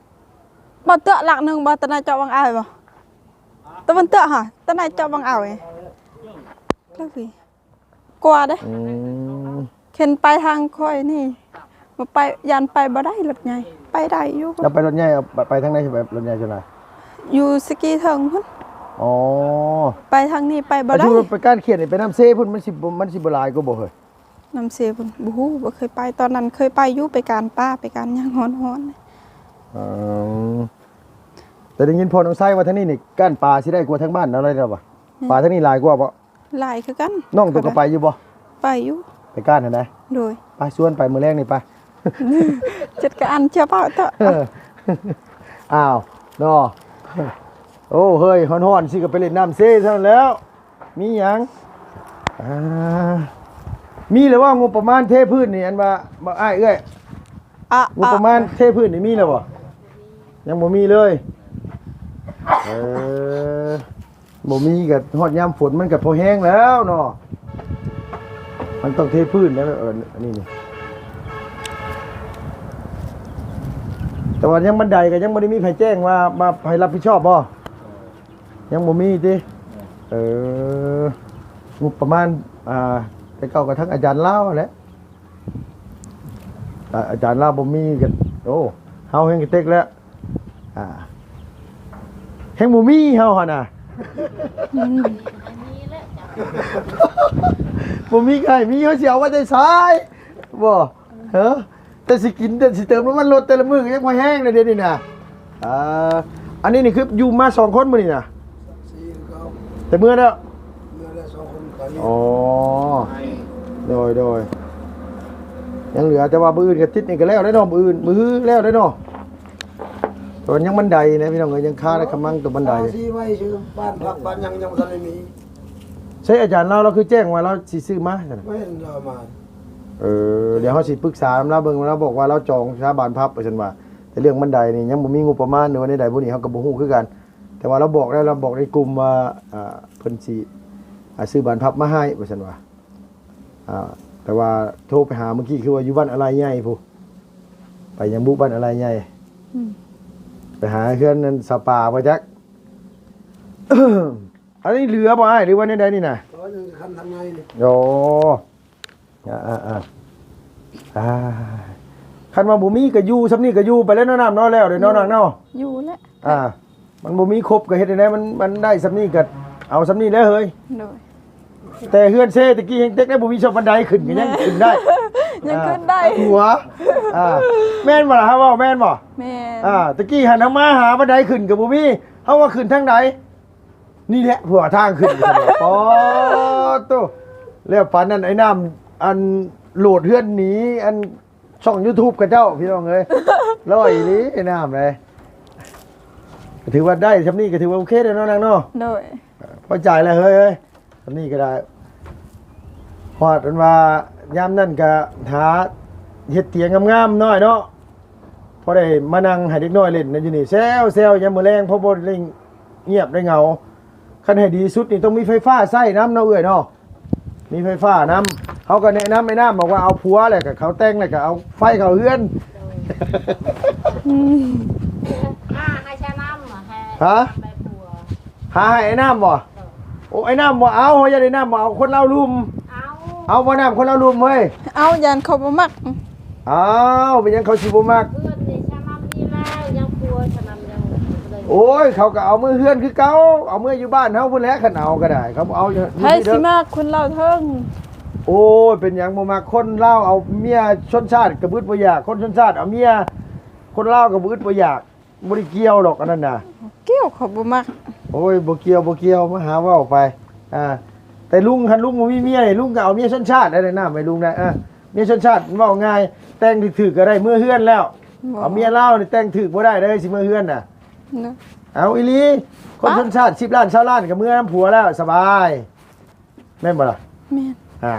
ບໍ່ເຕີບຫຼັກໜຶ່ງບໍ່? ຕາໜ້າເຈາະວັງອາຍບໍ່? ຕາເວັນເຕີບຫະ? ຕາໜ້າເຈາະວັງອາຍ. ກວ່າເດ້. ອືມ ເຂັນໄປທາງຂ້ອຍນີ້ ບໍ່ໄປ ຢ້ານໄປບໍ່ໄດ້ລົດໃຫຍ່ ໄປໄດ້ຢູ່. ແລ້ວໄປລົດໃຫຍ່ ເອົາໄປ ໄປທາງໃດ? ໄປລົດໃຫຍ່ສ່ວນຫຼາຍ ຢູ່ສະກີເທິງພຸ້ນ. ອໍ ໄປທາງນີ້ໄປບໍ່ໄດ້. ໄປກ້ານຂຽນນີ້ ໄປນ້ຳເຊພຸ້ນ ມັນຊິ ມັນຊິບໍ່ຫຼາຍກວ່າບໍ່ເຮີ້ຍ? ນ້ຳເຊພຸ້ນ ບໍ່ຮູ້ ບໍ່ເຄີຍໄປ. ຕອນນັ້ນເຄີຍໄປຢູ່ ໄປການປ່າ ໄປການຫຍັງຮ້ອນໆ. ເອີ ແຕ່ໄດ້ຍິນພໍ່ນ້ອງຊາຍວ່າທາງນີ້ນີ້ ກ້ານປາຊິໄດ້ກວ່າທາງບ້ານເຮົາໄດ໋ວ່າ. ແມ່ນ. ປາທາງນີ້ຫຼາຍກວ່າບໍ່? ຫຼາຍຄືກັນ. ນ້ອງໂຕກໍໄປຢູ່ບໍ່? ໄປຢູ່ ໄປກ້ານຫັ້ນນະ. ໂດຍ. ໄປ ຊວນໄປມື້ແລງນີ້ໄປ. ຈັດການເຈົ້າເປົ່າເຖາະ. ເອີ ອ້າວ ເນາະ. ໂອ້ ເຮີ້ຍ ຮ້ອນໆ ຊິກໍໄປຫຼິ້ນນ້ຳເຊຊັ້ນແລ້ວ. ມີຫຍັງ? ອ່າ ມີແລ້ວວ່າງົບປະມານເທພື້ນນີ້ ອັນວ່າ ບໍ່ ອ້າຍ ເອື້ອຍ ອ່ະ ງົບປະມານເທພື້ນນີ້ມີແລ້ວບໍ່? ຍັງບໍ່ມີເລີຍ. ເອີ ບໍ່ມີກໍຮອດຍາມຝົນມັນກໍພໍແຮງແລ້ວເນາະ ມັນຕ້ອງເທພື້ນແລ້ວ. ເອີ ອັນນີ້ນີ້ ແຕ່ວ່າຍັງບັນໄດກໍຍັງບໍ່ໄດ້ມີໃຜແຈ້ງວ່າ ວ່າໃຜຮັບຜິດຊອບບໍ່? ຍັງບໍ່ມີຕິ? ເອີ ງົບປະມານ ອ່າ ແຕ່ເກົ່າກໍທັງອາຈານລາວຫັ້ນແຫຼະ. ອາ ອາຈານລາວບໍ່ມີກໍ ໂອ້ ເຮົາແຮ່ງກະເຕັກແລ້ວ. ອ່າ ແຮ່ງບໍ່ມີເຮົາຫັ້ນນະ. ບໍ່ມີໃຜມີ ເຮົາຊິເອົາມາແຕ່ໃສ? ບໍ່ ເອີ ແຕ່ຊິກິນ ແຕ່ຊິເຕີມນ້ຳມັນລົດແຕ່ລະມື້ກໍຍັງບໍ່ແຮງເດ້ ດຽວນີ້ນະ. ອ່າ ອັນນີ້ນີ້ຄືຢູ່ມາສອງຄົນມື້ນີ້ນະ? ສີ່ຄືເກົ່າ. ແຕ່ເມື່ອແລ້ວ? ເມື່ອແລ້ວສອງຄົນ. ອໍ ໂດຍ ໂດຍ. ຍັງເຫຼືອແຕ່ວ່າມື້ອື່ນກໍຕິດນີ້ກໍແລ້ວໄດ໋ເນາະ. ມື້ອື່ນ ມື້ຮືແລ້ວໄດ໋ເນາະ. ແຕ່ວ່າຍັງບັນໄດນະ ພີ່ນ້ອງເອີຍ ຍັງຄາແລະກຳລັງຕົວບັນໄດ. ຊິໄວ້ຊື່ບ້ານພັກບ້ານຫຍັງຍັງບໍ່ທັນໄດ້ມີ. ໃຊ່ ອາຈານລາວ ລາວຄືແຈ້ງວ່າລາວຊິຊື້ມາຊັ້ນນະ? ແມ່ນ ລາວມາ. ເອີ ດຽວເຮົາຊິປຶກສານຳລາວເບິ່ງ ລາວບອກວ່າລາວຈອງຊາບ້ານພັບວ່າຊັ້ນວ່າ. ແຕ່ເລື່ອງບັນໄດນີ້ຍັງບໍ່ມີງົບປະມານ ຫຼືວ່າແນວໃດ ພວກນີ້ເຮົາກໍບໍ່ຮູ້ຄືກັນ. ແຕ່ວ່າລາວບອກແລ້ວ ລາວບອກໃນກຸ່ມວ່າ ອ່າ ເພິ່ນຊິ ອ່າ ຊື້ບານພັບມາໃຫ້ວ່າຊັ້ນວ່າ. ອ່າ ແຕ່ວ່າໂທໄປຫາມື້ກີ້ ຄືວ່າຢູ່ບ້ານອາໄລໃຫຍ່ພຸ້ນ. ໄປຍັງບຸບ້ານອາໄລໃຫຍ່. ອືມ ໄປຫາເຮືອນນັ້ນສະປາບໍ່ຈັກ. ອັນນີ້ເຫຼືອບໍ່ອ້າຍ ຫຼືວ່າແນວໃດນີ້ນະ? ເອີ ຍັງຄັນທາງໃນນີ້. ໂອ້ ອ່າໆໆ ອ່າ ຄັນວ່າບໍ່ມີກໍຢູ່ ສ່ຳນີ້ກໍຢູ່ໄປແລ້ວເນາະ ນ້ຳເນາະ ແລ້ວເດ້ເນາະ ນ້ອງເນາະ. ຢູ່ແຫຼະ. ອ່າ ມັນບໍ່ມີຄົບກໍເຮັດແນວໃດ ມັນ ມັນໄດ້ສ່ຳນີ້ກໍເອົາສ່ຳນີ້ແຫຼະເຮີ້ຍ. ໂດຍ ແຕ່ເຮືອນເຊຕະກີ້ແຮງເຕັກໄດ້ ບໍ່ມີຊ່ອງບັນໄດຂຶ້ນກໍຍັງຂຶ້ນໄດ້ ຍັງຂຶ້ນໄດ້ ອ່າ ຫົວ ອ່າ ແມ່ນບໍ່ລະ? ເຮົາເວົ້າແມ່ນບໍ່? ແມ່ນ ອ່າ ຕະກີ້ຫັ້ນເຮົາມາຫາບັນໄດຂຶ້ນກໍບໍ່ມີ ເຮົາວ່າຂຶ້ນທາງໃດ? ນີ້ແຫຼະ ເພາະວ່າທາງຂຶ້ນ ອໍໂຕ ແລ້ວປານນັ້ນໄອ້ນ້ຳ ອັນໂຫຼດເຮືອນໜີ ອັນຊ່ອງຢູທູບເຂົາເຈົ້າ ພີ່ນ້ອງເອີຍ ຮ້ອຍອີ່ຫຼີໄອ້ນ້ຳເອີຍ. ກໍຖືວ່າໄດ້ຊ່ຳນີ້ກໍຖືວ່າໂອເຄແລ້ວເນາະນາງເນາະ. ໂດຍ ພໍໃຈແລ້ວເຮີ້ຍ ຊ່ຳນີ້ກໍໄດ້ ຮອດອັນວ່າຍາມນັ້ນກໍຫາເຮັດຕຽງງາມໆໜ້ອຍເນາະ ພໍໄດ້ມານັ່ງໃຫ້ເດັກນ້ອຍຫຼິ້ນນະຢູ່ນີ້ ແຊວໆ ຍາມມື້ແລງ ພໍບໍ່ໄດ້ງຽບໄດ້ເຫງົາ. ຄັນໃຫ້ດີສຸດນີ້ຕ້ອງມີໄຟຟ້າໃຊ້ນຳເນາະເອື້ອຍເນາະ ມີໄຟຟ້ານຳ. ເຮົາກໍແນະນຳໄອ້ນ້ຳບອກວ່າເອົາຜົວແລ້ວກໍເຂົາແຕ່ງແລ້ວກໍເອົາໄຟເຂົ້າເຮືອນ. ອືມ ອ່າ ໃຫ້ຊະນຳ ໃຫ້ ຮະ ໄປຜົວ ຫາໃຫ້ໄອ້ນ້ຳບໍ່? ໂອ້ ໄອ້ນ້ຳບໍ່ເອົາ ເຮົາຢາກໄດ້ນ້ຳບໍ່ເອົາ ຄົນລາວລຸ່ມ. ເອົາ ເອົາບໍ່ນ້ຳ ຄົນລາວລຸ່ມເຮີ້ຍ? ເອົາ ຢ້ານເຂົາບໍ່ມັກ. ອ້າວ ເປັນຫຍັງເຂົາຊິບໍ່ມັກ? ເພື່ອນນີ້ຊະນຳມີແລ້ວ ຍັງຜົວຊະນຳຍັງ. ໂອ້ຍ ເຂົາກໍເອົາເມືອເຮືອນຄືເກົ່າ ເອົາເມືອຢູ່ບ້ານເຮົາພຸ້ນແຫຼະ ຄັນເອົາກໍໄດ້ ເຂົາບໍ່ເອົາຢູ່ ໃຜຊິມັກຄົນລາວເທິງ? ໂອ້ຍ ເປັນຫຍັງບໍ່ມັກ ຄົນລາວເອົາເມຍຊົນຊາດກໍບໍ່ອຶດບໍ່ຢາກ ຄົນຊົນຊາດເອົາເມຍຄົນລາວກໍບໍ່ອຶດບໍ່ຢາກ. ບໍ່ໄດ້ກ່ຽວດອກອັນນັ້ນນະ. ກ່ຽວ ເຂົາບໍ່ມັກ. ໂອ້ຍ ບໍ່ກ່ຽວ ບໍ່ກ່ຽວ ມາຫາເວົ້າໄປ. ອ່າ ແຕ່ລຸງ ຄັນລຸງບໍ່ມີເມຍນີ້ ລຸງກໍເອົາເມຍຊົນຊາດໄດ້ນະ ແມ່ລຸງນະ. ອ່າ ເມຍຊົນຊາດເວົ້າງ່າຍ ແຕ່ງຖືກໆກໍໄດ້ເມືອເຮືອນແລ້ວ. ບໍ່ ເອົາເມຍລາວນີ້ແຕ່ງຖືກບໍ່ໄດ້ເດ້ ຊິເມືອເຮືອນນະ. ເນາະ ເອົາອີ່ຫຼີ ຄົນ ປະ ຊົນຊາດສິບລ້ານ ຊາວລ້ານກໍເມືອນຳຜົວແລ້ວ ສະບາຍ ແມ່ນບໍ່ລະ? ແມ່ນ. ອ່າ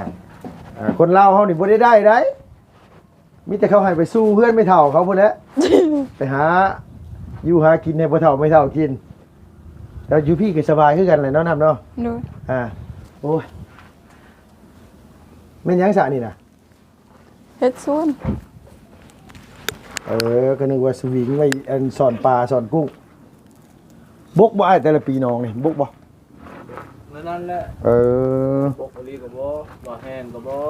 ອ່າ ຄົນລາວເຮົານີ້ບໍ່ໄດ້ໄດ້ໃດ. ມີແຕ່ເຂົາໃຫ້ໄປສູ່ເຮືອນແມ່ເຖົ້າເຂົາພຸ້ນແຫຼະ ໄປຫາຢູ່ຫາກິນໃຫ້ພໍ່ເຖົ້າແມ່ເຖົ້າກິນ. ແລ້ວຢູ່ພີ້ກໍສະບາຍຄືກັນແຫຼະເນາະ ນ້ຳເນາະ. ໂດຍ ອ່າ ໂອ້ຍ ແມ່ນຫຍັງຊະນີ້ນະ? ເຮັດສວນ. ເອີ ກໍນຶກວ່າສະວິງໄວ້ ອັນ ສອນປາສອນກຸ້ງ. ບົກບໍ່ອ້າຍ ແຕ່ລະປີໜອງນີ້ບົກບໍ່? ແນວນັ້ນແຫຼະ. ເອີ ບົກອີ່ຫຼີກໍບໍ່ ບໍ່ແຫ້ງກໍບໍ່.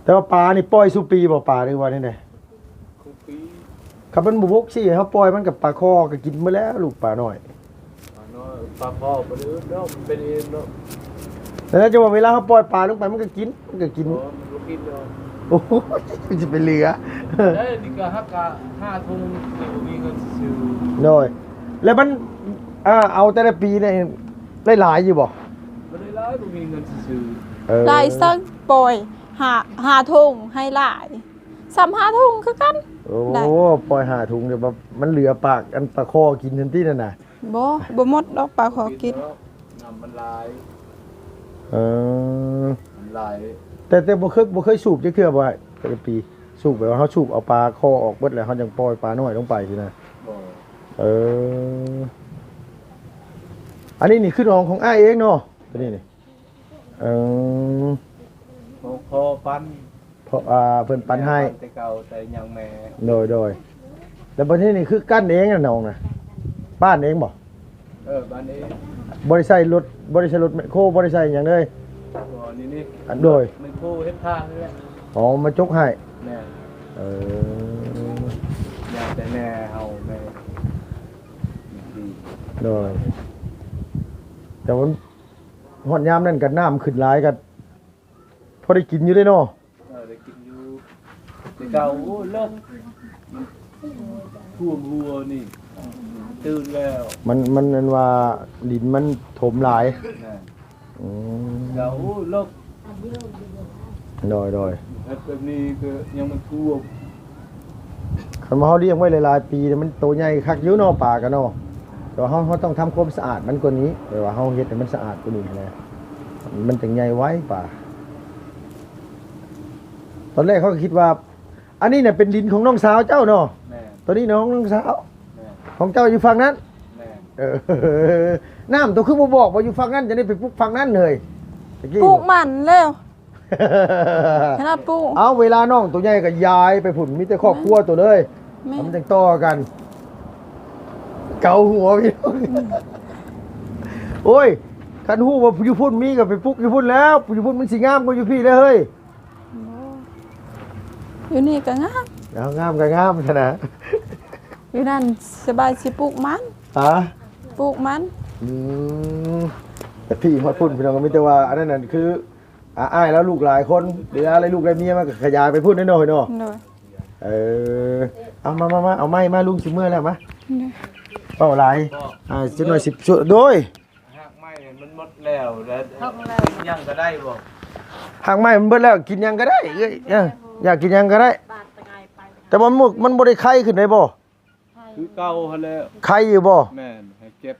ແຕ່ວ່າປານີ້ປ່ອຍສູ່ປີບໍ່ ປາ ຫຼືວ່າແນວໃດ? ຄູ່ປີ. ຄັນມັນບໍ່ບົກຊີ້ ເຮົາປ່ອຍມັນກັບປາຄໍ່ກໍກິນໝົດແລ້ວ ລູກປານ້ອຍ. ປານ້ອຍ ປາຄໍ່ບໍ່ໄດ້ອຶດດອກ ມັນເປັນເອງດອກ. ແຕ່ຈະວ່າເວລາເຮົາປ່ອຍປາລົງໄປ ມັນກໍກິນ ມັນກໍກິນ. ບໍ່ ມັນບໍ່ກິນດອກ. ໂອ້ຍ ມັນຊິໄປເຫຼືອ. ເອີ ນີ້ກໍຫາກະຫ້າຖົງ ແຕ່ບໍ່ມີເງິນຊື້. ໂດຍ ແລ້ວມັນ ອ່າ ເອົາແຕ່ລະປີນີ້ໄດ້ຫຼາຍຢູ່ບໍ່? ບໍ່ໄດ້ຫຼາຍ ບໍ່ມີເງິນຊື້. ເອີ ຫຼາຍຊັ້ນ ປ່ອຍຫ້າ ຫ້າຖົງໃຫ້ຫຼາຍ ຊ້ຳຫ້າຖົງຄືກັນ. ໂອ້ ໄດ້ ປ່ອຍຫ້າຖົງ ແຕ່ວ່າມັນເຫຼືອປາກ ອັນປາຄໍ່ກິນຫັ້ນຕິນັ້ນນະ. ບໍ່ ບໍ່ໝົດດອກປາຄໍ່ກິນ. ນ້ຳມັນຫຼາຍ. ເອີ ມັນຫຼາຍ. ແຕ່ ແຕ່ບໍ່ເຄີຍ ບໍ່ເຄີຍສູບຈັກເທື່ອບໍ່ອ້າຍ ແຕ່ລະປີ? ສູບແບບວ່າເຮົາສູບເອົາປາຄໍ່ອອກເບິດ ແລ້ວເຮົາຈັ່ງປ່ອຍປານ້ອຍລົງໄປຊີ້ນະ? ບໍ່. ເອີ ອັນນີ້ນີ້ຄືໜອງຂອງອ້າຍເອງເນາະ ຕົວນີ້ນີ້. ເອີ ພໍ່ ພໍ່ປັນ. ເພາະ ອ່າ ເພິ່ນປັນໃຫ້ ແມ່ປັນແຕ່ເກົ່າ ແຕ່ຍັງແມ່. ໂດຍ ໂດຍ. ແລ້ວບັດນີ້ນີ້ຄືກັ້ນເອງນະ ໜອງນະ ບ້ານເອງບໍ່? ເອີ ບ້ານເອງ. ບໍ່ໄດ້ໃຊ້ລົດ ບໍ່ໄດ້ໃຊ້ລົດແມັກໂຄ ບໍ່ໄດ້ໃຊ້ຫຍັງເລີຍ? ບໍ່ ນີ້ນີ້. ໂດຍ ແມັກໂຄເຮັດທາງນີ້ແຫຼະ. ອໍ ມາຈົກໃຫ້. ແມ່ນ. ເອີ ຍ່າງແຕ່ແມ່ເຮົາແມ່. ໂດຍ. ແຕ່ວ່າຮອດຍາມນັ້ນກໍນ້ຳຂຶ້ນຫຼາຍ ກໍພໍໄດ້ກິນຢູ່ເດ້ເນາະ. ເອີ ໄດ້ກິນຢູ່. ແຕ່ເກົ່າ ໂອ້ຍ ເລິກ ມັນຖ້ວມຫົວນີ້ ຕື່ນແລ້ວ. ມັນ ມັນ ອັນວ່າດິນມັນຖົມຫຼາຍ. ແມ່ນ. ອືມ ເກົ່າ ໂອ້ຍ ເລິກ. ໂດຍ ໂດຍ. ເຮັດແບບນີ້ກໍຍັງມັນຖ້ວມ. ຄັນວ່າເຮົາລ້ຽງໄວ້ຫຼາຍໆປີນີ້ ມັນໂຕໃຫຍ່ຄັກຢູ່ເນາະ ປາກໍເນາະ. ແຕ່ວ່າເຮົາ ເຮົາຕ້ອງທຳຄວາມສະອາດມັນກວ່ານີ້ ແບບວ່າເຮົາເຮັດໃຫ້ມັນສະອາດກວ່ານີ້ຫັ້ນນະ ມັນຈັ່ງໃຫຍ່ໄວປາ. ຕອນແລກເຮົາກໍຄິດວ່າ ອັນນີ້ນະເປັນດິນຂອງນ້ອງສາວເຈົ້າເນາະ? ແມ່ນ. ຕົວນີ້ນະຂອງນ້ອງສາວ? ແມ່ນ. ຂອງເຈົ້າຢູ່ຝັ່ງນັ້ນ? ແມ່ນ. ເອີ ນ້ຳ ໂຕຄືບໍ່ບອກວ່າຢູ່ຝັ່ງນັ້ນ ຈະໄດ້ໄປປຸກຝັ່ງນັ້ນເຮີ້ຍ? ຕະກີ້ ປູກມັນແລ້ວ ຂະໜາດປູກ. ເອົາ ເວລານ້ອງໂຕໃຫຍ່ກໍຢາຍໄປພຸ້ນ ມີແຕ່ຄອບຄົວໂຕເລີຍ. ແມ່ນ. ມັນຈັ່ງຕໍ່ກັນ ເກົາຫົວພີ່ນ້ອງ. ໂອ້ຍ ຄັນຮູ້ວ່າຢູ່ພຸ້ນມີກໍໄປປຸກຢູ່ພຸ້ນແລ້ວ ຢູ່ພຸ້ນມັນຊິງາມກວ່າຢູ່ພີ້ເດ້ເຮີ້ຍ. ບໍ່ ຢູ່ນີ້ກໍງາມ. ເອົາ ງາມກໍງາມຊັ້ນນະ. ຢູ່ນັ້ນສະບາຍ ຊິປູກມັນ. ຮະ? ປູກມັນ. ອືມ ແຕ່ພີ່ຮອດພຸ້ນ ພີ່ນ້ອງ ກໍມີແຕ່ວ່າ ອັນນັ້ນນັ້ນ ຄື ອາ ອ້າຍລາວລູກຫຼາຍຄົນ ເວລາໄດ້ລູກໄດ້ເມຍ ມັນກໍຂະຫຍາຍໄປພຸ້ນເນາະ ເນາະ. ໂດຍ. ເອີ ເອົາ ມາ ມາ ມາ ເອົາໄມ້ມາ ລຸງຊິເມືອແລ້ວ ມາ. ໂດຍ. ເວົ້າຫຼາຍ ອ່າ ຈັກໜ້ອຍຊິ ໂດຍ. ຮາກໄມ້ມັນໝົດແລ້ວ ແລ້ວກິນຫຍັງກໍໄດ້ບໍ່? ຮາກໄມ້ມັນເບິດແລ້ວ ກິນຫຍັງກໍໄດ້ເອື້ອຍ. ເອີ ຢາກກິນຫຍັງກໍໄດ້ ແຕ່ວ່າມັນ ມັນບໍ່ໄດ້ໄຄຂຶ້ນໄດ້ບໍ່? ຄືເກົ່າຫັ້ນແຫຼະ. ໄຄຢູ່ບໍ່? ແມ່ນ ໃຫ້ເກັບ.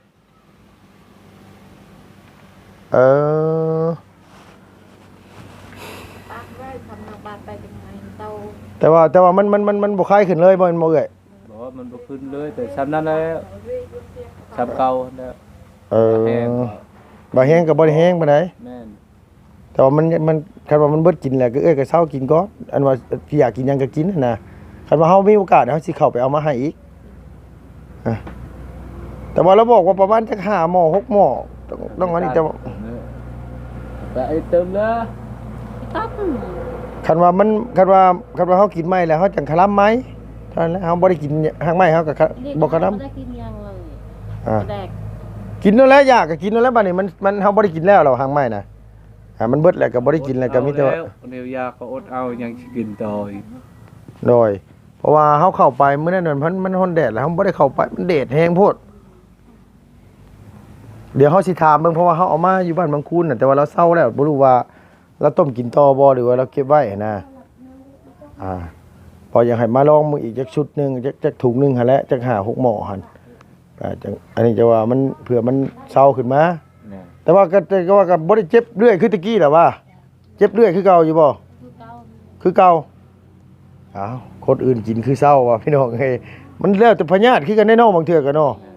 ເອີ ແຕ່ວ່າ ແຕ່ວ່າມັນ ມັນ ມັນ ມັນບໍ່ໄຄຂຶ້ນເລີຍບໍ່ ແມ່ນບໍ່ເອື້ອຍ? ບໍ່ ມັນບໍ່ຂຶ້ນເລີຍ ແຕ່ຊ່ຳນັ້ນແຫຼະ ຊ່ຳເກົ່າຫັ້ນແຫຼະ. ເອີ ບໍ່ແຮງ ບໍ່ແຮງກໍບໍ່ໄດ້ແຮງປານໃດ. ແມ່ນ. ແຕ່ວ່າມັນ ມັນ ຄັນວ່າມັນເບິດກິນແລ້ວ ກໍເອື້ອຍກໍເຊົາກິນກ່ອນ ອັນວ່າຊິຢາກກິນຫຍັງກໍກິນຫັ້ນນະ. ຄັນວ່າເຮົາມີໂອກາດ ເຮົາຊິເຂົ້າໄປເອົາມາໃຫ້ອີກ. ອ່າ ແຕ່ວ່າລາວບອກວ່າປະມານຈັກຫ້າໝໍ້ ຫົກໝໍ້ ຕ້ອງ ຕ້ອງອັນນີ້. ແຕ່ວ່າ ເອີ ໄປເຕີມເດີ ຄັນວ່າມັນ ຄັນວ່າ ຄັນວ່າເຮົາກິນໃໝ່ແລ້ວ ເຮົາຈັ່ງຄະລຳໃໝ່ ເທົ່ານັ້ນແຫຼະ. ເຮົາບໍ່ໄດ້ກິນຮາກໄມ້ ເຮົາກໍ ບໍ່ຄະລຳ ບໍ່ໄດ້ກິນຫຍັງເລີຍ. ອ່າ ກິນນັ້ນແຫຼະ ຢາກກໍກິນນັ້ນແຫຼະ. ບາດນີ້ມັນ ມັນ ເຮົາບໍ່ໄດ້ກິນແລ້ວ ລາວ ຮາກໄມ້ນະ. ອ່າ ມັນເບິດແລ້ວກໍບໍ່ໄດ້ກິນແລ້ວ ກໍມີແຕ່ວ່າ ແນວຢາກກໍອົດເອົາ ຍັງຊິກິນຕໍ່ອີກ. ໂດຍ. ເພາະວ່າເຮົາເຂົ້າໄປມື້ນັ້ນ ມັນ ມັນຮ້ອນແດດ ແລ້ວເຮົາບໍ່ໄດ້ເຂົ້າໄປ ມັນແດດແຮງໂພດ. ດຽວເຮົາຊິຖາມເບິ່ງ ເພາະວ່າເຮົາເອົາມາຢູ່ບ້ານບາງຄູນນະ ແຕ່ວ່າລາວເຊົາແລ້ວ ບໍ່ຮູ້ວ່າລາວຕົ້ມກິນຕໍ່ບໍ່ ຫຼືວ່າລາວເກັບໄວ້ຫັ້ນນະ. ອ່າ ພໍຢາກໃຫ້ມາລອງເບິ່ງອີກຈັກຊຸດໜຶ່ງ ຈັກ ຈັກຖົງໜຶ່ງຫັ້ນແຫຼະ ຈັກຫ້າຫົກໝໍ້ຫັ້ນ. ອ່າ ຈັ່ງ ອັນນີ້ຈະວ່າມັນ ເພື່ອມັນເຊົາຂຶ້ນມາ. ແມ່ນ. ແຕ່ວ່າກໍ ແຕ່ກໍວ່າກໍບໍ່ໄດ້ເຈັບເລື້ອຍຄືແຕ່ກີ້ແຫຼະວ່າ ເຈັບເລື້ອຍຄືເກົ່າຢູ່ບໍ່? ຄືເກົ່າ ຄືເກົ່າ. ອ້າວ ຄົນອື່ນກິນຄືເຊົາວ່າ ພີ່ນ້ອງເອີຍ. ມັນແລ້ວແຕ່ພະຍາດຄືກັນເດ້ເນາະ ບາງເທື່ອກໍເນາະ. ແມ່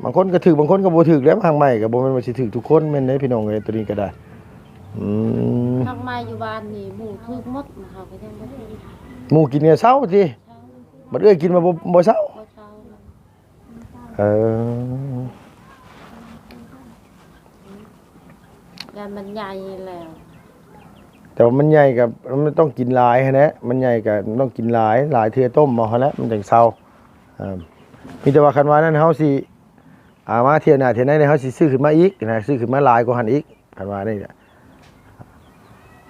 ນ. ບາງຄົນກໍຖືກ ບາງຄົນກໍບໍ່ຖືກແຫຼະ. ຮາກໄມ້ກໍບໍ່ແມ່ນວ່າຊິຖືກທຸກຄົນແມ່ນເດ້ ພີ່ນ້ອງເອີຍ ໂຕນີ້ກໍໄດ້. ອືມ ຮາກໄມ້ຢູ່ບ້ານນີ້ໝູຖືກໝົດ ເຮົາກໍຍັງບໍ່ຖືກ. ໝູກິນກໍເຊົາຕິ? ເຊົາ. ບັດເອື້ອຍກິນມາບໍ່ ບໍ່ເຊົາ? ບໍ່ເຊົາ. ເອີ ຢ້ານມັນໃຫຍ່ແລ້ວ. ແຕ່ວ່າມັນໃຫຍ່ກໍ ມັນຕ້ອງກິນຫຼາຍຫັ້ນແຫຼະ ມັນໃຫຍ່ກໍຕ້ອງກິນຫຼາຍ ຫຼາຍເທື່ອຕົ້ມເອົາຫັ້ນແຫຼະ ມັນຈັ່ງເຊົາ. ເອີ ມີແຕ່ວ່າຄັນວ່ານັ້ນ ເຮົາຊິ ອ່າ ມາທ່ຽວໜ້າທ່ຽວໃນນີ້ ເຮົາຊິຊື້ຂຶ້ນມາອີກນະ ຊື້ຂຶ້ນມາຫຼາຍກວ່າຫັ້ນອີກ. ຄັນວ່ານີ້ແຫຼະ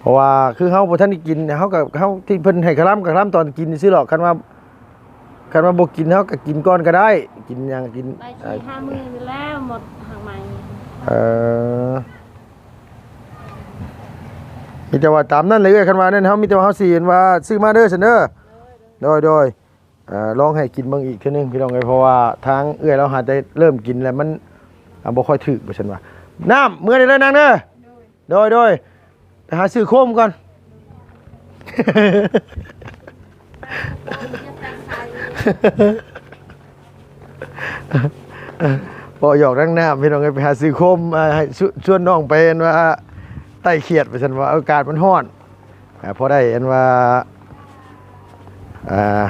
ເພາະວ່າຄືເຮົາບໍ່ທັນໄດ້ກິນ ເຮົາກໍ ເຮົາທີ່ເພິ່ນໃຫ້ຄະລຳກໍຄະລຳຕອນກິນຊື່ໆ ດອກ. ຄັນວ່າ ຄັນວ່າບໍ່ກິນ ເຮົາກໍກິນກ່ອນກໍໄດ້ ກິນຫຍັງກິນ ໄດ້ ອ່າ ສີ່ຫ້າມື້ນີ້ແລ້ວ ໝົດຮາກໄມ້. ເອີ ມີແຕ່ວ່າຕາມນັ້ນແຫຼະເອື້ອຍ. ຄັນວ່ານັ້ນ ເຮົາມີແຕ່ວ່າເຮົາຊິ ອັນວ່າ ຊື້ມາເດີຊັ້ນເດີ. ໂດຍ ໂດຍ. ເອີ ລອງໃຫ້ກິນເບິ່ງອີກເທື່ອໜຶ່ງ ພີ່ນ້ອງເອີຍ ເພາະວ່າທາງເອື້ອຍລາວຫາແຕ່ເລີ່ມກິນແລ້ວ ມັນ ອ່າ ບໍ່ຄ່ອຍຖືກ ວ່າຊັ້ນວ່າ. ນ້ຳ ເມືອໄດ້ເລີຍນາງເດີ. ໂດຍ ໂດຍ ໄປຫາຊື້ໂຄມກ່ອນ. ເວົ້າຫຍອກນາງນ້ຳ ພີ່ນ້ອງເອີຍ ໄປຫາຊື້ໂຄມ ອ່າ ໃຫ້ ຊ- ຊວນນ້ອງໄປ ອັນວ່າ ໄຕ່ຂຽດ ວ່າຊັ້ນວ່າ ອາກາດມັນຮ້ອນ. ອ່າ ພໍໄດ້ອັນວ່າ ອ່າ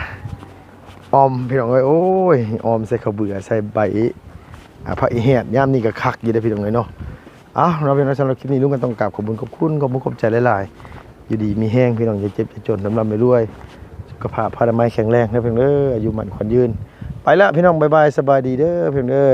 ອ່ອມ ພີ່ນ້ອງເອີຍ ໂອ້ຍ ອ່ອມໃສ່ເຂົ້າເບືອ ໃສ່ໃບ ອ່າ ຜັກອີແຮດ ຍາມນີ້ກໍຄັກຢູ່ເດ້ ພີ່ນ້ອງເອີຍເນາະ. ເອົ້າ ເນາະ ພີ່ນ້ອງ ສຳລັບຄລິບນີ້ ລຸງກໍຕ້ອງກາບຂອບຄຸນ ຂອບຄຸນ ຂອບມຸກຂອບໃຈຫຼາຍໆ. ຢູ່ດີມີແຮງ ພີ່ນ້ອງ ຢ່າເຈັບຢ່າຈົນ ລ່ຳໆລວຍໆ ສຸຂະພາບພະອະນາໄມແຂງແຮງເດີ ພີ່ນ້ອງເດີ ອາຍຸໝັ້ນຂວັນຍືນ. ໄປລະ ພີ່ນ້ອງ ບາຍບາຍ ສະບາຍດີເດີ ພີ່ນ້ອງເດີ.